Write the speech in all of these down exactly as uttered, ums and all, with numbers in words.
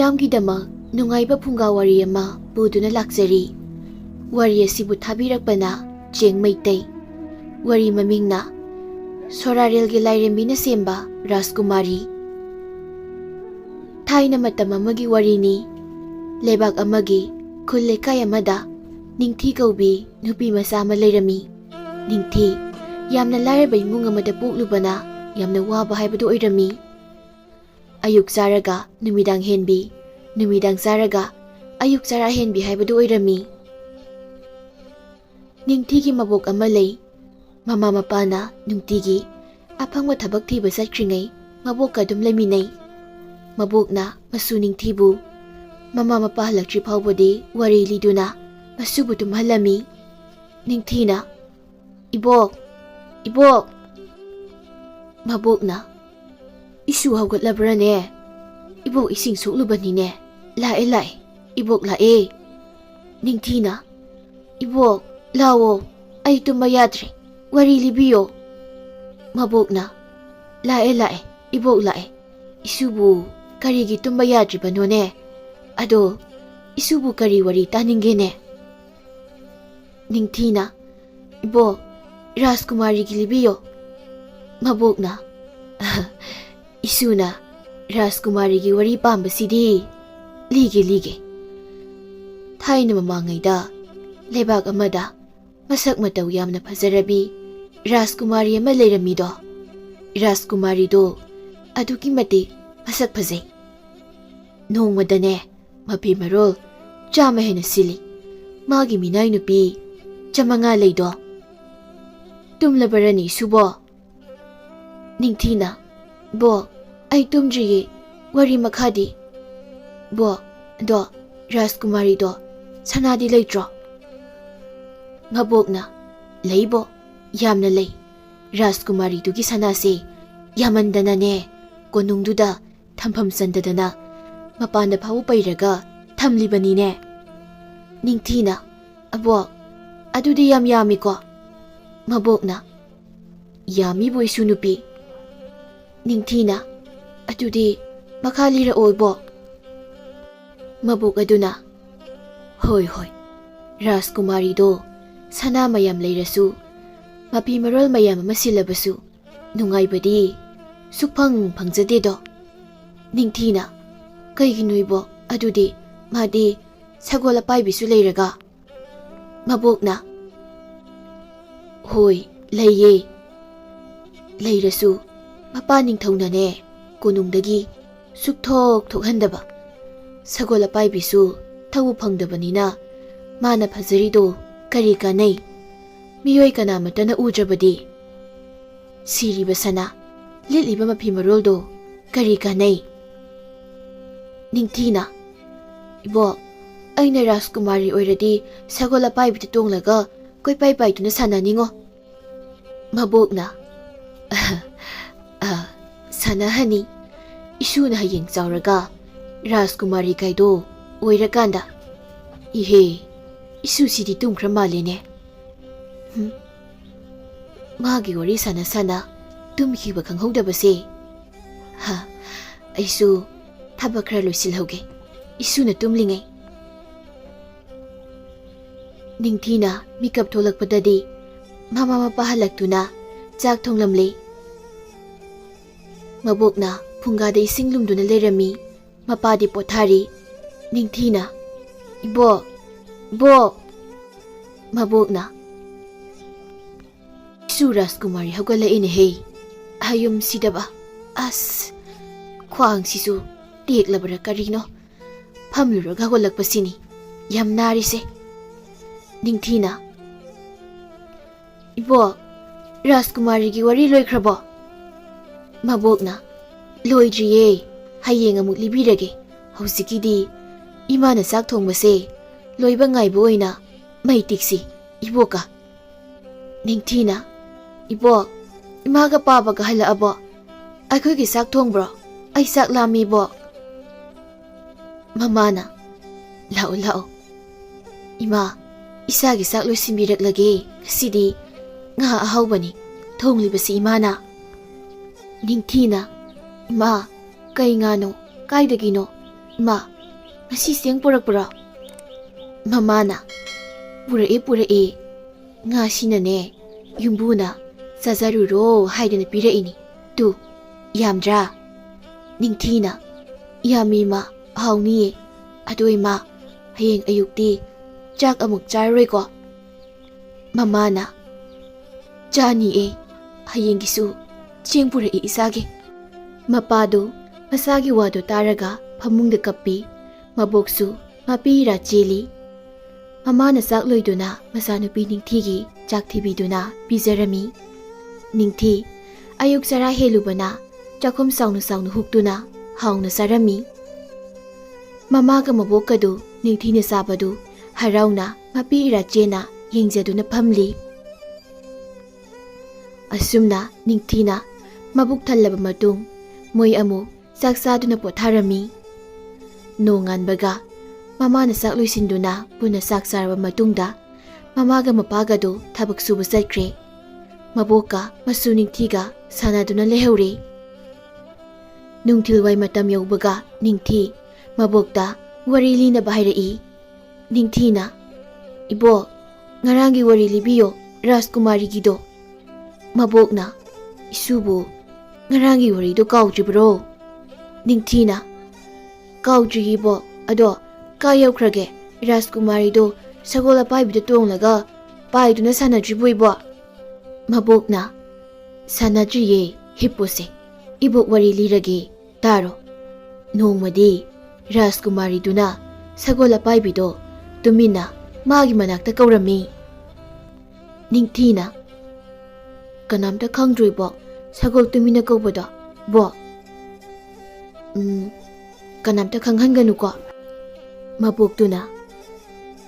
ꯃꯌꯥꯝꯒꯤꯗꯃꯛ ꯅꯨꯡꯉꯥꯏꯕ ꯐꯨꯡꯒꯥ ꯋꯥꯔꯤ ꯑꯃ ꯄꯨꯗꯨꯅ ꯂꯥꯛꯆꯔꯤ꯫ ꯋꯥꯔꯤ ꯑꯁꯤꯕꯨ ꯊꯥꯕꯤꯔꯛꯄꯅ ꯆꯦꯡ ꯃꯩꯇꯩ꯫ ꯋꯥꯔꯤ ꯃꯃꯤꯡꯅ ꯁꯣꯔꯥꯔꯦꯜꯒꯤ ꯂꯥꯏꯔꯦꯝꯕꯤꯅ ꯁꯦꯝꯕ ꯔꯥꯖꯀꯨꯃꯥꯔꯤ꯫ ꯊꯥꯏꯅ ꯃꯇꯝ ꯑꯃꯒꯤ ꯋꯥꯔꯤꯅꯤ꯫ ꯂꯩꯕꯥꯛ ꯑꯃꯒꯤ ꯈꯨꯜ ꯂꯩꯀꯥꯏ ꯑꯃꯗ ꯅꯤꯡꯊꯤ ꯀꯧꯕꯤ ꯅꯨꯄꯤ ꯃꯆꯥ ꯑꯃ ꯂꯩꯔꯝꯃꯤ꯫ ꯅꯤꯡꯊꯤ ꯌꯥꯝꯅ ꯂꯥꯏꯔꯕ ꯏꯃꯨꯡ ꯑꯃꯗ ꯄꯣꯛꯂꯨꯕꯅ ꯌꯥꯝꯅ ꯋꯥꯕ ꯍꯥꯏꯕꯗꯨ ꯑꯣꯏꯔꯝꯃꯤ꯫ ꯑꯌꯨꯛ ꯆꯥꯔꯒ ꯅꯨꯃꯤꯗꯥꯡ ꯍꯦꯟꯕꯤ, ꯅꯨꯃꯤꯗꯥꯡ ꯆꯥꯔꯒ ꯑꯌꯨꯛ ꯆꯔꯥ ꯍꯦꯟꯕꯤ ꯍꯥꯏꯕꯗꯨ ꯑꯣꯏꯔꯝꯃꯤ꯫ ꯅꯤꯡꯊꯤꯒꯤ ꯃꯕꯣꯛ ꯑꯃ ꯂꯩ꯫ ꯃꯃꯥ ꯃꯄꯥꯅ ꯅꯨꯡꯇꯤꯒꯤ ꯑꯐꯪꯕ ꯊꯕꯛ ꯊꯤꯕ ꯆꯠꯈ꯭ꯔꯤꯉꯩ ꯃꯕꯣꯛꯀ ꯑꯗꯨꯝ ꯂꯩꯃꯤꯟꯅꯩ꯫ ꯃꯕꯣꯛꯅ ꯃꯁꯨ ꯅꯤꯡꯊꯤꯕꯨ ꯃꯃꯥ ꯃꯄꯥ ꯍꯜꯂꯛꯇ꯭ꯔꯤ ꯐꯥꯎꯕꯗꯤ ꯋꯥꯔꯤ ꯂꯤꯗꯨꯅ ꯃꯁꯨꯕꯨ ꯇꯨꯝꯍꯜꯂꯝꯃꯤ꯫ ꯅꯤꯡꯊꯤꯅ, "ꯏꯕꯣꯛ, ꯏꯕꯣꯛ!" ꯃꯕꯣꯛꯅ, "ꯏꯁꯨ ꯍꯧꯒꯠꯂꯕ꯭ꯔꯅꯦ? ꯏꯕꯣꯛ ꯏꯁꯤꯡ ꯁꯣꯛꯂꯨꯕꯅꯤꯅꯦ꯫ ꯂꯥꯛꯑꯦ, ꯂꯥꯛꯑꯦ, ꯏꯕꯣꯛ ꯂꯥꯛꯑꯦ!" ꯅꯤꯡꯊꯤꯅ, "ꯏꯕꯣꯛ, ꯂꯥꯛꯑꯣ, ꯑꯩ ꯇꯨꯝꯕ ꯌꯥꯗ꯭ꯔꯦ, ꯋꯥꯔꯤ ꯂꯤꯕꯤꯌꯣ꯫" ꯃꯕꯣꯛꯅ, "ꯂꯥꯛꯑꯦ, ꯂꯥꯛꯑꯦ, ꯏꯕꯣꯛ ꯂꯥꯛꯑꯦ꯫ ꯏꯁꯨꯕꯨ ꯀꯔꯤꯒꯤ ꯇꯨꯝꯕ ꯌꯥꯗ꯭ꯔꯤꯕꯅꯣꯅꯦ? ꯑꯗꯣ ꯏꯁꯨꯕꯨ ꯀꯔꯤ ꯋꯥꯔꯤ ꯇꯥꯅꯤꯡꯒꯦꯅꯦ?" ꯅꯤꯡꯊꯤꯅ, "ꯏꯕꯣꯛ, ꯔꯥꯖꯀꯨꯃꯥꯔꯤꯒꯤ ꯂꯤꯕꯤꯌꯣ꯫" ꯃꯕꯣꯛꯅ, "ꯏꯁꯨꯅ ꯔꯥꯖꯀꯨꯃꯥꯔꯤꯒꯤ ꯋꯥꯔꯤ ꯄꯥꯝꯕꯁꯤꯗꯤ ꯂꯤꯒꯦ, ꯂꯤꯒꯦ꯫ ꯊꯥꯏꯅ ꯃꯃꯥꯡꯉꯩꯗ ꯂꯩꯕꯥꯛ ꯑꯃꯗ ꯃꯁꯛ ꯃꯇꯧ ꯌꯥꯝꯅ ꯐꯖꯔꯕꯤ ꯔꯥꯖꯀꯨꯃꯥꯔꯤ ꯑꯃ ꯂꯩꯔꯝꯃꯤꯗꯣ꯫ ꯔꯥꯖꯀꯨꯃꯥꯔꯤꯗꯣ ꯑꯗꯨꯛꯀꯤ ꯃꯇꯤꯛ ꯃꯁꯛ ꯐꯖꯩ꯫ ꯅꯣꯡꯃꯗꯅꯦ ꯃꯐꯤ ꯃꯔꯣꯜ ꯆꯥꯝꯃ ꯍꯦꯟꯅ ꯁꯤꯜꯂꯤ꯫ ꯃꯥꯒꯤ ꯃꯤꯅꯥꯏ ꯅꯨꯄꯤ ꯆꯥꯃꯉꯥ ꯂꯩꯗꯣ꯫" "ꯇꯨꯝꯂꯕꯔꯅꯤ ꯏꯁꯨꯕꯣ?" ꯅꯤꯡꯊꯤꯅ, "ꯕꯣꯛ, ꯑꯩ ꯇꯨꯝꯗ꯭ꯔꯤꯌꯦ, ꯋꯥꯔꯤ ꯃꯈꯥꯗꯤ?" "ꯕꯣꯛ, ꯑꯗꯣ ꯔꯥꯖꯀꯨꯃꯥꯔꯤꯗꯣ ꯁꯅꯥꯗꯤ ꯂꯩꯇ꯭ꯔꯣ?" ꯃꯕꯣꯛꯅ, "ꯂꯩꯕꯣ, ꯌꯥꯝꯅ ꯂꯩ꯫ ꯔꯥꯖꯀꯨꯃꯥꯔꯤꯗꯨꯒꯤ ꯁꯅꯥꯁꯦ ꯌꯥꯝꯃꯟꯗꯅꯅꯦ, ꯀꯣꯅꯨꯡꯗꯨꯗ ꯊꯝꯐꯝ ꯆꯟꯗꯗꯅ ꯃꯄꯥꯟꯗ ꯐꯥꯎꯕ ꯄꯩꯔꯒ ꯊꯝꯂꯤꯕꯅꯤꯅꯦ꯫" ꯅꯤꯡꯊꯤꯅ, "ꯑꯕꯣꯛ, ꯑꯗꯨꯗꯤ ꯌꯥꯝ ꯌꯥꯝꯃꯤꯀꯣ?" ꯃꯕꯣꯛꯅ, "ꯌꯥꯝꯃꯤꯕꯨ ꯏꯁꯨ ꯅꯨꯄꯤ꯫" ꯅꯤꯡꯊꯤꯅ, "ꯑꯗꯨꯗꯤ ꯃꯈꯥ ꯂꯤꯔꯛꯑꯣ ꯏꯕꯣꯛ꯫" ꯃꯕꯣꯛ ꯑꯗꯨꯅ, "ꯍꯣꯏ, ꯍꯣꯏ, ꯔꯥꯖꯀꯨꯃꯥꯔꯤꯗꯣ ꯁꯅꯥ ꯃꯌꯥꯝ ꯂꯩꯔꯁꯨ, ꯃꯐꯤ ꯃꯔꯣꯜ ꯃꯌꯥꯝ ꯑꯃ ꯁꯤꯜꯂꯕꯁꯨ, ꯅꯨꯡꯉꯥꯏꯕꯗꯤ ꯁꯨꯛꯐꯪ ꯐꯪꯖꯗꯦꯗꯣ꯫" ꯅꯤꯡꯊꯤꯅ, "ꯀꯩꯒꯤꯅꯣ ꯏꯕꯣꯛ? ꯑꯗꯨꯗꯤ ꯃꯥꯗꯤ ꯁꯒꯣꯜ ꯑꯄꯥꯏꯕꯤꯁꯨ ꯂꯩꯔꯒ?" ꯃꯕꯣꯛꯅ, "ꯍꯣꯏ, ꯂꯩꯌꯦ꯫ ꯂꯩꯔꯁꯨ ꯃꯄꯥ ꯅꯤꯡꯊꯧꯅꯅꯦ, ꯀꯣꯅꯨꯡꯗꯒꯤ ꯁꯨꯛꯊꯣꯛ ꯊꯣꯛꯍꯟꯗꯕ꯫ ꯁꯒꯣꯜ ꯑꯄꯥꯏꯕꯤꯁꯨ ꯊꯧꯕ ꯐꯪꯗꯕꯅꯤꯅ ꯃꯥꯅ ꯐꯖꯔꯤꯗꯣ ꯀꯔꯤ ꯀꯥꯟꯅꯩ? ꯃꯤꯑꯣꯏ ꯀꯅꯥꯃꯠꯇꯅ ꯎꯗ꯭ꯔꯕꯗꯤ꯫ ꯁꯤꯔꯤꯕ ꯁꯅꯥ, ꯂꯤꯠꯂꯤꯕ ꯃꯐꯤ ꯃꯔꯣꯜꯗꯣ ꯀꯔꯤ ꯀꯥꯟꯅꯩ?" ꯅꯤꯡꯊꯤꯅ, "ꯏꯕꯣꯛ, ꯑꯩꯅ ꯔꯥꯖꯀꯨꯃꯥꯔꯤ ꯑꯣꯏꯔꯗꯤ ꯁꯒꯣꯜ ꯑꯄꯥꯏꯕꯤꯗ ꯇꯣꯡꯂꯒ ꯀꯣꯏꯄꯥꯏ ꯄꯥꯏꯗꯨꯅ ꯁꯥꯟꯅꯅꯤꯡꯉꯣ꯫" ꯃꯕꯣꯛꯅ, "ꯑ, ꯁꯥꯟꯅꯍꯅꯤ꯫ ꯏꯁꯨꯅ ꯍꯌꯦꯡ ꯆꯥꯎꯔꯒ ꯔꯥꯖꯀꯨꯃꯥꯔꯤ ꯀꯥꯏꯗꯣ ꯑꯣꯏꯔꯀꯥꯟꯗ꯫" ꯏꯍꯦ, ꯏꯁꯨꯁꯤꯗꯤ ꯇꯨꯝꯈ꯭ꯔ ꯃꯥꯜꯂꯦꯅꯦ꯫ ꯍꯨꯝ꯫ ꯃꯥꯒꯤ ꯋꯥꯔꯤ ꯁꯥꯟꯅ ꯁꯥꯟꯅ ꯇꯨꯝꯈꯤꯕ ꯈꯪꯍꯧꯗꯕꯁꯦ꯫ ꯍ, ꯑꯩꯁꯨ ꯊꯕꯛ ꯈꯔ ꯂꯣꯏꯁꯤꯜꯍꯧꯒꯦ, ꯏꯁꯨꯅ ꯇꯨꯝꯂꯤꯉꯩ꯫ ꯅꯤꯡꯊꯤꯅ ꯃꯤꯀꯞ ꯊꯣꯛꯂꯛꯄꯗꯗꯤ ꯃꯃꯥ ꯃꯄꯥ ꯍꯜꯂꯛꯇꯨꯅ ꯆꯥꯛ ꯊꯣꯡꯂꯝꯂꯦ꯫ ꯃꯕꯣꯛꯅ ꯐꯨꯡꯒꯥꯗ ꯏꯁꯤꯡ ꯂꯨꯝꯗꯨꯅ ꯂꯩꯔꯝꯃꯤ꯫ ꯃꯄꯥꯗꯤ ꯄꯣꯊꯥꯔꯤ꯫ ꯅꯤꯡꯊꯤꯅ, "ꯏꯕꯣꯛ, ꯏꯕꯣꯛ!" ꯃꯕꯣꯛꯅ, "ꯏꯁꯨ ꯔꯥꯖꯀꯨꯃꯥꯔꯤ ꯍꯧꯒꯠꯂꯛꯏꯅꯦꯍꯦ꯫ ꯍꯌꯨꯝ ꯁꯤꯗꯕ꯫ ꯑꯁ, ꯈ꯭ꯋꯥꯡꯁꯤꯁꯨ ꯇꯦꯛꯂꯕ꯭ꯔꯥ ꯀꯔꯤꯅꯣ? ꯐꯝꯂꯨꯔꯒ ꯍꯧꯒꯠꯂꯛꯄꯁꯤꯅꯤ ꯌꯥꯝ ꯅꯥꯔꯤꯁꯦ꯫" ꯅꯤꯡꯊꯤꯅ, "ꯏꯕꯣꯛ, ꯔꯥꯖꯀꯨꯃꯥꯔꯤꯒꯤ ꯋꯥꯔꯤ ꯂꯣꯏꯈ꯭ꯔꯕꯣ?" ꯃꯕꯣꯛꯅ, "ꯂꯣꯏꯗ꯭ꯔꯤꯌꯦ, ꯍꯌꯦꯡ ꯑꯃꯨꯛ ꯂꯤꯕꯤꯔꯒꯦ꯫ ꯍꯧꯖꯤꯛꯀꯤꯗꯤ ꯏꯃꯥꯅ ꯆꯥꯛ ꯊꯣꯡꯕꯁꯦ ꯂꯣꯏꯕ ꯉꯥꯏꯕ ꯑꯣꯏꯅ ꯃꯩ ꯇꯤꯛꯁꯤ, ꯏꯕꯣꯛꯀ꯫" ꯅꯤꯡꯊꯤꯅ, "ꯏꯕꯣꯛ, ꯏꯃꯥꯒ ꯄꯥꯕꯒ ꯍꯜꯂꯛꯑꯕꯣ? ꯑꯩꯈꯣꯏꯒꯤ ꯆꯥꯛ ꯊꯣꯡꯕ꯭ꯔꯣ? ꯑꯩ ꯆꯥꯛ ꯂꯥꯝꯃꯤ, ꯏꯕꯣꯛ꯫" ꯃꯃꯥꯅ, "ꯂꯥꯛꯑꯣ, ꯂꯥꯛꯑꯣ꯫ ꯏꯃꯥ, ꯏꯆꯥꯒꯤ ꯆꯥꯛ ꯂꯣꯏꯁꯤꯟꯕꯤꯔꯛꯂꯒꯦ꯫ ꯉꯁꯤꯗꯤ ꯉꯥ ꯑꯍꯥꯎꯕꯅꯤ ꯊꯣꯡꯂꯤꯕꯁꯤ ꯏꯃꯥꯅ꯫" ꯅꯤꯡꯊꯤꯅ, "ꯏꯃꯥ, ꯀꯩ ꯉꯥꯅꯣ? ꯀꯥꯏꯗꯒꯤꯅꯣ? ꯏꯃꯥ, "ꯉꯁꯤ ꯆꯦꯡ ꯄꯨꯔꯛꯄ꯭ꯔꯣ?" ꯃꯃꯥꯅ, "ꯄꯨꯔꯛꯑꯦ, ꯄꯨꯔꯛꯑꯦ꯫ ꯉꯥꯁꯤꯅꯅꯦ, ꯌꯨꯝꯕꯨꯅ ꯆꯥꯖꯔꯨꯔꯣ ꯍꯥꯏꯗꯅ ꯄꯤꯔꯛꯏꯅꯤ꯫ ꯇꯨ, ꯌꯥꯝꯗ꯭ꯔꯥ?" ꯅꯤꯡꯊꯤꯅ, "ꯌꯥꯝꯃꯤ ꯏꯃꯥ, ꯍꯥꯎꯅꯤꯌꯦ꯫ ꯑꯗꯣ ꯏꯃꯥ, ꯍꯌꯦꯡ ꯑꯌꯨꯛꯇꯤ ꯆꯥꯛ ꯑꯃꯨꯛ ꯆꯥꯔꯔꯣꯏꯀꯣ?" ꯃꯃꯥꯅ, "ꯆꯥꯅꯤꯌꯦ, ꯍꯌꯦꯡꯒꯤꯁꯨ ꯆꯦꯡ ꯄꯨꯔꯛꯏ ꯏꯆꯥꯒꯤ꯫" ꯃꯄꯥꯗꯨ ꯃꯆꯥꯒꯤ ꯋꯥꯗꯨ ꯇꯥꯔꯒ ꯐꯃꯨꯡꯗ ꯀꯞꯄꯤ꯫ ꯃꯕꯣꯛꯁꯨ ꯃꯄꯤ ꯏꯔꯥ ꯆꯦꯜꯂꯤ꯫ ꯃꯃꯥꯅ ꯆꯥꯛ ꯂꯣꯏꯗꯨꯅ ꯃꯆꯥꯅꯨꯄꯤ ꯅꯤꯡꯊꯤꯒꯤ ꯆꯥꯛ ꯊꯤꯕꯤꯗꯨꯅ ꯄꯤꯖꯔꯝꯃꯤ꯫ ꯅꯤꯡꯊꯤ ꯑꯌꯨꯛ ꯆꯔꯥ ꯍꯦꯜꯂꯨꯕꯅ ꯆꯥꯛꯈꯨꯝ ꯆꯥꯎꯅ ꯆꯥꯎꯅ ꯍꯨꯛꯇꯨꯅ ꯍꯥꯎꯅ ꯆꯥꯔꯝꯃꯤ꯫ ꯃꯃꯥꯒ ꯃꯕꯣꯛꯀꯗꯨ ꯅꯤꯡꯊꯤꯅ ꯆꯥꯕꯗꯨ ꯍꯔꯥꯎꯅ ꯃꯄꯤ ꯏꯔꯥ ꯆꯦꯟꯅ ꯌꯦꯡꯖꯗꯨꯅ ꯐꯝꯂꯤ꯫ ꯑꯁꯨꯝꯅ ꯅꯤꯡꯊꯤꯅ ꯃꯕꯨꯛ ꯊꯜꯂꯕ ꯃꯇꯨꯡ ꯃꯣꯏ ꯑꯃꯨꯛ ꯆꯥꯛ ꯆꯥꯗꯨꯅ ꯄꯣꯊꯥꯔꯝꯃꯤ꯫ ꯅꯣꯡꯉꯥꯟꯕꯒ ꯃꯃꯥꯅ ꯆꯥꯛ ꯂꯣꯏꯁꯤꯟꯗꯨꯅ ꯄꯨꯟꯅ ꯆꯥꯛ ꯆꯥꯔꯕ ꯃꯇꯨꯡꯗ ꯃꯃꯥꯒ ꯃꯄꯥꯒꯗꯨ ꯊꯕꯛ ꯁꯨꯕ ꯆꯠꯈ꯭ꯔꯦ꯫ ꯃꯕꯣꯛꯀ ꯃꯁꯨ ꯅꯤꯡꯊꯤꯒ ꯁꯥꯟꯅꯗꯨꯅ ꯂꯩꯍꯧꯔꯦ꯫ ꯅꯨꯡꯊꯤꯜꯋꯥꯏ ꯃꯇꯝ ꯌꯧꯕꯒ ꯅꯤꯡꯊꯤ ꯃꯕꯣꯛꯇ ꯋꯥꯔꯤ ꯂꯤꯅꯕ ꯍꯥꯏꯔꯛꯏ꯫ ꯅꯤꯡꯊꯤꯅ, "ꯏꯕꯣꯛ, ꯉꯔꯥꯡꯒꯤ ꯋꯥꯔꯤ ꯂꯤꯕꯤꯌꯣ, ꯔꯥꯖꯀꯨꯃꯥꯔꯤꯒꯤꯗꯣ꯫" ꯃꯕꯣꯛꯅ, "ꯏꯁꯨꯕꯨ, ꯉꯔꯥꯡꯒꯤ ꯋꯥꯔꯤꯗꯣ ꯀꯥꯎꯗ꯭ꯔꯤꯕ꯭ꯔꯣ?" ꯅꯤꯡꯊꯤꯅ, "ꯀꯥꯎꯗ꯭ꯔꯤꯌꯦ ꯏꯕꯣꯛ, ꯑꯗꯣ ꯀꯥꯏ ꯌꯧꯈ꯭ꯔꯒꯦ? ꯔꯥꯖꯀꯨꯃꯥꯔꯤꯗꯣ ꯁꯒꯣꯜ ꯑꯄꯥꯏꯕꯤꯗ ꯇꯣꯡꯂꯒ ꯄꯥꯏꯗꯨꯅ ꯁꯥꯟꯅꯗ꯭ꯔꯤꯕꯣ ꯏꯕꯣꯛ?" ꯃꯕꯣꯛꯅ, "ꯁꯥꯟꯅꯗ꯭ꯔꯤꯌꯦ, ꯍꯤꯞꯄꯨꯁꯦ, ꯏꯕꯣꯛ ꯋꯥꯔꯤ ꯂꯤꯔꯒꯦ, ꯇꯥꯔꯣ꯫ ꯅꯣꯡꯃꯗꯤ ꯔꯥꯖꯀꯨꯃꯥꯔꯤꯗꯨꯅ ꯁꯒꯣꯜ ꯑꯄꯥꯏꯕꯤꯗꯣ ꯇꯨꯃꯤꯟꯅ ꯃꯥꯒꯤ ꯃꯅꯥꯛꯇ ꯀꯧꯔꯝꯃꯤ꯫" ꯅꯤꯡꯊꯤꯅ, "ꯀꯅꯥꯝꯇ ꯈꯪꯗ꯭ꯔꯣ ꯏꯕꯣꯛ, ꯁꯒꯣꯜ ꯇꯨꯃꯤꯟꯅ ꯀꯧꯕꯗꯣ, ꯕꯣꯛ?" "ꯎꯝ, ꯀꯅꯥꯝꯇ ꯈꯪꯍꯟꯒꯅꯨꯀꯣ꯫" ꯃꯕꯣꯛꯇꯨꯅ,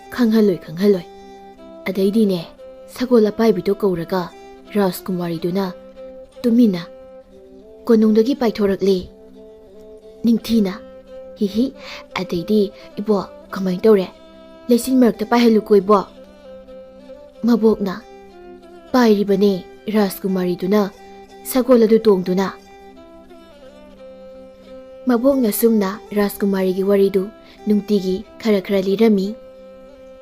"ꯈꯪꯍꯜꯂꯣꯏ, ꯈꯪꯍꯜꯂꯣꯏ꯫ ꯑꯗꯩꯗꯤꯅꯦ, ꯁꯒꯣꯜ ꯑꯄꯥꯏꯕꯤꯗꯣ ꯀꯧꯔꯒ ꯔꯥꯖꯀꯨꯃꯥꯔꯤꯗꯨꯅ ꯇꯨꯃꯤꯟꯅ ꯀꯣꯅꯨꯡꯗꯒꯤ ꯄꯥꯏꯊꯣꯔꯛꯂꯦ꯫" ꯅꯤꯡꯊꯤꯅ, "ꯍꯤꯍꯤ, ꯑꯗꯩꯗꯤ ꯏꯕꯣꯛ ꯀꯃꯥꯏꯅ ꯇꯧꯔꯦ? ꯂꯩꯆꯤꯟ ꯃꯔꯛꯇ ꯄꯥꯏꯍꯜꯂꯨꯀꯣ ꯏꯕꯣꯛ꯫" ꯃꯕꯣꯛꯅ, "ꯄꯥꯏꯔꯤꯕꯅꯦ ꯔꯥꯖꯀꯨꯃꯥꯔꯤꯗꯨꯅ ꯁꯒꯣꯜ ꯑꯗꯨ ꯇꯣꯡꯗꯨꯅ꯫" ꯃꯕꯣꯛꯅ ꯁꯨꯝꯅ ꯔꯥꯖꯀꯨꯃꯥꯔꯤꯒꯤ ꯋꯥꯔꯤꯗꯨ ꯅꯨꯡꯇꯤꯒꯤ ꯈꯔ ꯈꯔ ꯂꯤꯔꯝꯃꯤ꯫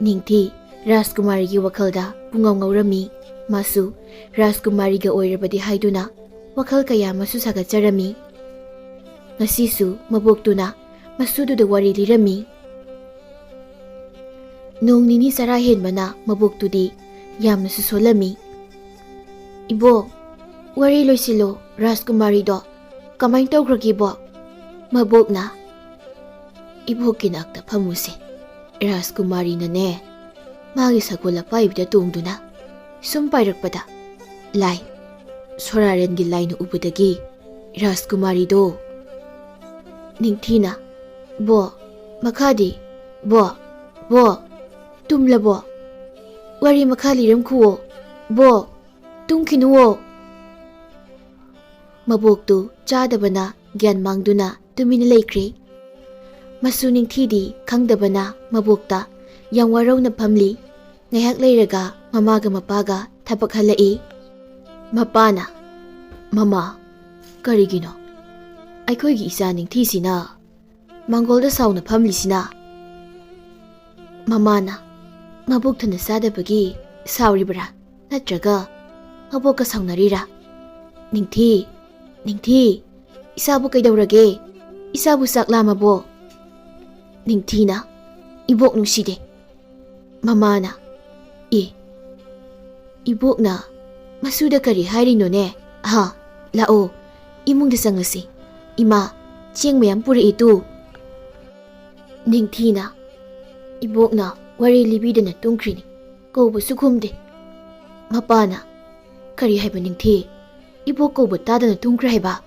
ꯅꯤꯡꯊꯤ ꯔꯥꯖꯀꯨꯃꯥꯔꯤꯒꯤ ꯋꯥꯈꯜꯗ ꯄꯨꯡꯉꯥꯎ ꯉꯥꯎꯔꯝꯃꯤ꯫ ꯃꯥꯁꯨ ꯔꯥꯖꯀꯨꯃꯥꯔꯤꯒ ꯑꯣꯏꯔꯕꯗꯤ ꯍꯥꯏꯗꯨꯅ ꯋꯥꯈꯜ ꯀꯌꯥ ꯑꯃꯁꯨ ꯁꯥꯒꯠꯆꯔꯝꯃꯤ꯫ ꯉꯁꯤꯁꯨ ꯃꯕꯣꯛꯇꯨꯅ ꯃꯁꯨꯗꯨꯗ ꯋꯥꯔꯤ ꯂꯤꯔꯝꯃꯤ꯫ ꯅꯣꯡ ꯅꯤꯅꯤ ꯆꯔꯥ ꯍꯦꯟꯕꯅ ꯃꯕꯣꯛꯇꯨꯗꯤ ꯌꯥꯝꯅꯁꯨ ꯁꯣꯜꯂꯝꯃꯤ꯫ "ꯏꯕꯣꯛ, ꯋꯥꯔꯤ ꯂꯣꯏꯁꯤꯜꯂꯣ, ꯔꯥꯖꯀꯨꯃꯥꯔꯤꯗꯣ ꯀꯃꯥꯏꯅ ꯇꯧꯈ꯭ꯔꯒꯦꯕꯣ?" ꯃꯕꯣꯛꯅ, "ꯏꯕꯣꯛꯀꯤ ꯅꯥꯛꯇ ꯐꯝꯃꯨꯁꯦ꯫ ꯔꯥꯖꯀꯨꯃꯥꯔꯤꯅꯅꯦ, ꯃꯥꯒꯤ ꯁꯒꯣꯜ ꯑꯄꯥꯏꯕꯤꯗ ꯇꯣꯡꯗꯨꯅ ꯁꯨꯝ ꯄꯥꯏꯔꯛꯄꯗ, ꯂꯥꯏ, ꯁꯣꯔꯥꯔꯦꯟꯒꯤ ꯂꯥꯏꯅ ꯎꯕꯗꯒꯤ ꯔꯥꯖꯀꯨꯃꯥꯔꯤꯗꯣ"꯫ ꯅꯤꯡꯊꯤꯅ, "ꯕꯣ, ꯃꯈꯥꯗꯤ? ꯕꯣ, ꯕꯣ, ꯇꯨꯝꯂꯕꯣ? ꯋꯥꯔꯤ ꯃꯈꯥ ꯂꯤꯔꯝꯈꯨꯋꯣ꯫ ꯕꯣ, ꯇꯨꯝꯈꯤꯅꯨꯋꯣ"꯫ ꯃꯕꯣꯛꯇꯨ ꯆꯥꯗꯕꯅ ꯒ꯭ꯌꯥꯟ ꯃꯥꯡꯗꯨꯅ ꯇꯨꯃꯤꯟꯅ ꯂꯩꯈ꯭ꯔꯦ꯫ ꯃꯁꯨ ꯅꯤꯡꯊꯤꯗꯤ ꯈꯪꯗꯕꯅ ꯃꯕꯣꯛꯇ ꯌꯥꯝ ꯋꯥꯔꯧꯅ ꯐꯝꯂꯤ꯫ ꯉꯥꯏꯍꯥꯛ ꯂꯩꯔꯒ ꯃꯃꯥꯒ ꯃꯄꯥꯒ ꯊꯕꯛ ꯍꯜꯂꯛꯏ꯫ ꯃꯄꯥꯅ, "ꯃꯃꯥ, ꯀꯔꯤꯒꯤꯅꯣ ꯑꯩꯈꯣꯏꯒꯤ ꯏꯆꯥ ꯅꯤꯡꯊꯤꯁꯤꯅ ꯃꯥꯡꯒꯣꯜꯗ ꯁꯥꯎꯅ ꯐꯝꯂꯤꯁꯤꯅ?" ꯃꯃꯥꯅ, "ꯃꯕꯨꯛ ꯊꯟꯅ ꯆꯥꯗꯕꯒꯤ ꯁꯥꯎꯔꯤꯕ꯭ꯔꯥ? ꯅꯠꯇ꯭ꯔꯒ ꯃꯕꯣꯛꯀ ꯁꯥꯎꯅꯔꯤꯔꯥ? ꯅꯤꯡꯊꯤ, ꯅꯤꯡꯊꯤ, ꯏꯆꯥꯕꯨ ꯀꯩꯗꯧꯔꯒꯦ? ꯏꯆꯥꯕꯨ ꯆꯥꯛ ꯂꯥꯝꯃꯕꯣ?" ꯅꯤꯡꯊꯤꯅ, "ꯏꯕꯣꯛ ꯅꯨꯡꯁꯤꯗꯦ"꯫ ꯃꯃꯥꯅ, "ꯑꯦ, ꯏꯕꯣꯛꯅ ꯃꯁꯨꯗ ꯀꯔꯤ ꯍꯥꯏꯔꯤꯅꯣꯅꯦ? ꯑꯍꯥ, ꯂꯥꯛꯑꯣ, ꯏꯃꯨꯡꯗ ꯆꯪꯉꯁꯤ꯫ ꯏꯃꯥ, ꯆꯦꯡ ꯃꯌꯥꯝ ꯄꯨꯔꯛꯏ ꯇꯨ"꯫ ꯅꯤꯡꯊꯤꯅ, "ꯏꯕꯣꯛꯅ ꯋꯥꯔꯤ ꯂꯤꯕꯤꯗꯅ ꯇꯨꯝꯈ꯭ꯔꯤꯅꯤ, ꯀꯧꯕꯁꯨ ꯈꯨꯝꯗꯦ"꯫ ꯃꯄꯥꯅ, "ꯀꯔꯤ ꯍꯥꯏꯕ ꯅꯤꯡꯊꯤ? ꯏꯕꯣꯛ ꯀꯧꯕ ꯇꯥꯗꯅ ꯇꯨꯝꯈ꯭ꯔꯦ ꯍꯥꯏꯕ?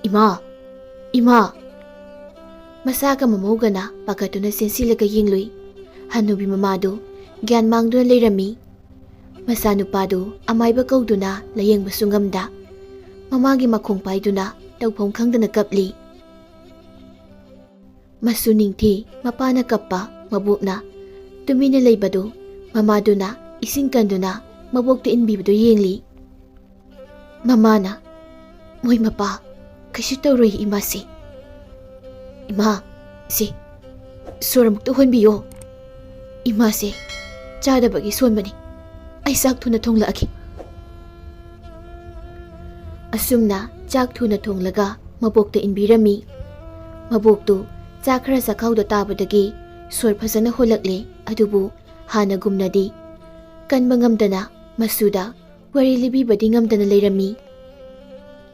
ꯏꯃꯥ! ꯏꯃꯥ!" ꯃꯆꯥꯒ ꯃꯃꯧꯒꯅ ꯄꯥꯈꯠꯇꯨꯅ ꯆꯦꯟꯁꯤꯜꯂꯒ ꯌꯦꯡꯂꯨꯏ꯫ ꯍꯅꯨꯕꯤ ꯃꯃꯥꯗꯨ ꯒ꯭ꯌꯥꯟ ꯃꯥꯡꯗꯨꯅ ꯂꯩꯔꯝꯃꯤ꯫ ꯃꯆꯥꯅꯨꯄꯥꯗꯨ ꯑꯃꯥꯏꯕ ꯀꯧꯗꯨꯅ ꯂꯥꯌꯦꯡꯕꯁꯨ ꯉꯝꯗ, ꯃꯃꯥꯒꯤ ꯃꯈꯣꯡ ꯄꯥꯏꯗꯨꯅ ꯇꯧꯐꯝ ꯈꯪꯗꯅ ꯀꯞꯂꯤ꯫ ꯃꯁꯨ ꯅꯤꯡꯊꯤ ꯃꯄꯥꯅ ꯀꯞꯄ, ꯃꯕꯣꯛꯅ ꯇꯨꯃꯤꯟꯅ ꯂꯩꯕꯗꯨ ꯃꯃꯥꯗꯨꯅ ꯏꯁꯤꯡ ꯀꯟꯗꯨꯅ ꯃꯕꯣꯛꯇ ꯏꯟꯕꯤꯕꯗꯨ ꯌꯦꯡꯂꯤ꯫ ꯃꯃꯥꯅ, "ꯃꯣꯏ ꯃꯄꯥ ꯀꯩꯁꯨ ꯇꯧꯔꯣꯏ ꯏꯃꯥꯁꯤ꯫ ꯏꯃꯥ, ꯁꯤ, "ꯁꯣꯔ ꯑꯃꯨꯛꯇ ꯍꯣꯟꯕꯤꯌꯣ꯫ ꯏꯃꯥꯁꯦ ꯆꯥꯗꯕꯒꯤ ꯁꯣꯟꯕꯅꯤ꯫ ꯑꯩ ꯆꯥꯛ ꯊꯨꯅ ꯊꯣꯡꯂꯛꯑꯒꯦ꯫" ꯑꯁꯨꯝꯅ ꯆꯥꯛ ꯊꯨꯅ ꯊꯣꯡꯂꯒ ꯃꯕꯣꯛꯇ ꯏꯟꯕꯤꯔꯝꯃꯤ꯫ ꯃꯕꯣꯛꯇꯨ ꯆꯥꯛ ꯈꯔ ꯆꯥꯛꯈꯥꯎꯗ ꯇꯥꯕꯗꯒꯤ ꯁꯣꯔ ꯐꯖꯅ ꯍꯣꯜꯂꯛꯂꯦ, ꯑꯗꯨꯕꯨ ꯍꯥꯟꯅꯒꯨꯝꯅꯗꯤ ꯀꯟꯕ ꯉꯝꯗꯅ ꯃꯁꯨꯗ ꯋꯥꯔꯤ ꯂꯤꯕꯤꯕꯗꯤ ꯉꯝꯗꯅ ꯂꯩꯔꯝꯃꯤ꯫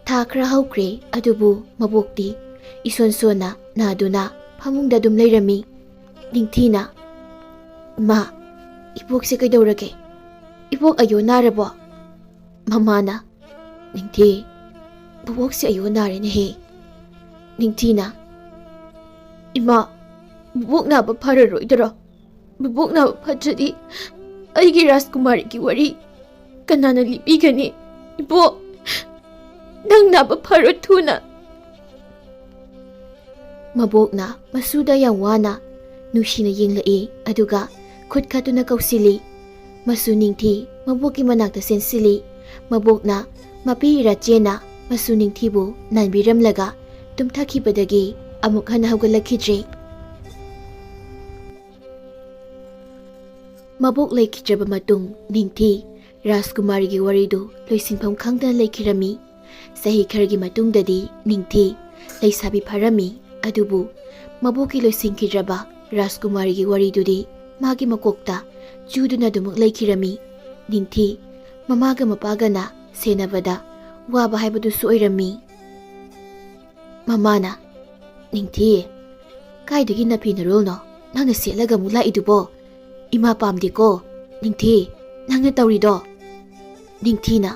ꯊꯥ ꯈꯔ ꯍꯧꯈ꯭ꯔꯦ, ꯑꯗꯨꯕꯨ ꯃꯕꯣꯛꯇꯤ ꯏꯁꯣꯟ ꯁꯣꯟꯅ ꯅꯥꯗꯨꯅ ꯐꯃꯨꯡꯗ ꯑꯗꯨꯝ ꯂꯩꯔꯝꯃꯤ꯫ ꯅꯤꯡꯊꯤꯅ, "ꯏꯃꯥ, ꯏꯕꯣꯛꯁꯦ ꯀꯩꯗꯧꯔꯒꯦ? ꯏꯕꯣꯛ ꯑꯌꯣ ꯅꯥꯔꯕꯣ?" ꯃꯃꯥꯅ, "ꯅꯤꯡꯊꯤ, ꯕꯨꯕꯣꯛꯁꯦ ꯑꯌꯣ ꯅꯥꯔꯦꯅꯦꯍꯦ꯫" ꯅꯤꯡꯊꯤꯅ, "ꯏꯃꯥ, ꯕꯨꯕꯣꯛ ꯅꯥꯕ ꯐꯔꯔꯣꯏꯗꯔꯣ? ꯕꯨꯕꯣꯛ ꯅꯥꯕ ꯐꯠꯇ꯭ꯔꯗꯤ ꯑꯩꯒꯤ ꯔꯥꯖꯀꯨꯃꯥꯔꯤꯒꯤ ꯋꯥꯔꯤ ꯀꯅꯥꯅ ꯂꯤꯕꯤꯒꯅꯤ? ꯏꯕꯣꯛ, ꯅꯪ ꯅꯥꯕ ꯐꯔꯣ ꯊꯨꯅ꯫" ꯃꯕꯣꯛꯅ ꯃꯁꯨꯗ ꯌꯥꯝ ꯋꯥꯅ, ꯅꯨꯡꯁꯤꯅ ꯌꯦꯡꯂꯛꯏ, ꯑꯗꯨꯒ ꯈꯨꯠ ꯈꯠꯇꯨꯅ ꯀꯧꯁꯤꯜꯂꯤ꯫ ꯃꯁꯨ ꯅꯤꯡꯊꯤ ꯃꯕꯣꯛꯀꯤ ꯃꯅꯥꯛꯇ ꯆꯦꯟꯁꯤꯜꯂꯤ꯫ ꯃꯕꯣꯛꯅ ꯃꯄꯤ ꯏꯔꯥ ꯆꯦꯟꯅ ꯃꯁꯨ ꯅꯤꯡꯊꯤꯕꯨ ꯅꯥꯟꯕꯤꯔꯝꯂꯒ ꯇꯨꯝꯊꯈꯤꯕꯗꯒꯤ ꯑꯃꯨꯛ ꯍꯟꯅ ꯍꯧꯒꯠꯂꯛꯈꯤꯗ꯭ꯔꯦ꯫ ꯃꯕꯣꯛ ꯂꯩꯈꯤꯗ꯭ꯔꯕ ꯃꯇꯨꯡ ꯅꯤꯡꯊꯤ ꯔꯥꯖꯀꯨꯃꯥꯔꯤꯒꯤ ꯋꯥꯔꯤꯗꯨ ꯂꯣꯏꯁꯤꯟꯐꯝ ꯈꯪꯗꯅ ꯂꯩꯈꯤꯔꯝꯃꯤ꯫ ꯆꯍꯤ ꯈꯔꯒꯤ ꯃꯇꯨꯡꯗꯗꯤ ꯅꯤꯡꯊꯤ ꯂꯩꯁꯥꯕꯤ ꯐꯥꯔꯝꯃꯤ, ꯑꯗꯨꯕꯨ ꯃꯕꯣꯛꯀꯤ ꯂꯣꯏꯁꯤꯟꯈꯤꯗ꯭ꯔꯕ ꯔꯥꯖꯀꯨꯃꯥꯔꯤꯒꯤ ꯋꯥꯔꯤꯗꯨꯗꯤ ꯃꯥꯒꯤ ꯃꯀꯣꯛꯇ ꯆꯨꯗꯨꯅ ꯑꯗꯨꯃꯛ ꯂꯩꯈꯤꯔꯝꯃꯤ꯫ ꯅꯤꯡꯊꯤ ꯃꯃꯥꯒ ꯃꯄꯥꯒꯅ ꯁꯦꯟꯅꯕꯗ ꯋꯥꯕ ꯍꯥꯏꯕꯗꯨꯁꯨ ꯑꯣꯏꯔꯝꯃꯤ꯫ ꯃꯃꯥꯅ, "ꯅꯤꯡꯊꯤ, ꯀꯥꯏꯗꯒꯤ ꯅꯐꯤ ꯅꯔꯣꯜꯅꯣ ꯅꯪꯅ ꯁꯦꯠꯂꯒ ꯑꯃꯨꯛ ꯂꯥꯛꯏꯗꯨꯕꯣ? ꯏꯃꯥ ꯄꯥꯝꯗꯦꯀꯣ, ꯅꯤꯡꯊꯤ, ꯅꯪꯅ ꯇꯧꯔꯤꯗꯣ꯫" ꯅꯤꯡꯊꯤꯅ,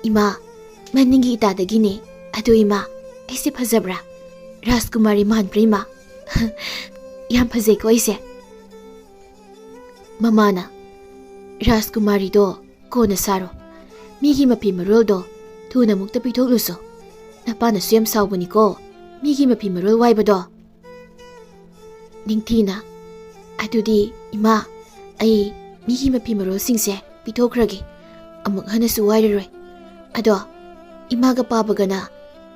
"ꯏꯃꯥ, ꯃꯅꯤꯡꯒꯤ ꯏꯇꯥꯗꯒꯤꯅꯦ꯫ ꯑꯗꯣ ꯏꯃꯥ, ꯑꯩꯁꯦ ꯐꯖꯕ꯭ꯔꯥ? ꯔꯥꯖꯀꯨꯃꯥꯔꯤ ꯃꯥꯟꯕ꯭ꯔꯥ ꯏꯃꯥ?" "ꯌꯥꯝ ꯐꯖꯩꯀꯣ ꯑꯩꯁꯦ꯫" ꯃꯃꯥꯅ, "ꯔꯥꯖꯀꯨꯃꯥꯔꯤꯗꯣ ꯀꯣꯟꯅ ꯁꯥꯔꯣ꯫ ꯃꯤꯒꯤ ꯃꯐꯤ ꯃꯔꯣꯜꯗꯣ ꯊꯨꯅ ꯑꯃꯨꯛꯇ ꯄꯤꯊꯣꯛꯂꯨꯁꯣ꯫ ꯅꯄꯥꯅꯁꯨ ꯌꯥꯝ ꯁꯥꯎꯕꯅꯤꯀꯣ, ꯃꯤꯒꯤ ꯃꯐꯤ ꯃꯔꯣꯜ ꯋꯥꯏꯕꯗꯣ꯫" ꯅꯤꯡꯊꯤꯅ, "ꯑꯗꯨꯗꯤ ꯏꯃꯥ, ꯑꯩ ꯃꯤꯒꯤ ꯃꯐꯤ ꯃꯔꯣꯜꯁꯤꯡꯁꯦ ꯄꯤꯊꯣꯛꯈ꯭ꯔꯒꯦ꯫ ꯑꯃꯨꯛ ꯍꯟꯅꯁꯨ ꯋꯥꯏꯔꯔꯣꯏ꯫ ꯑꯗꯣ ꯏꯃꯥꯒ ꯄꯥꯕꯒꯅ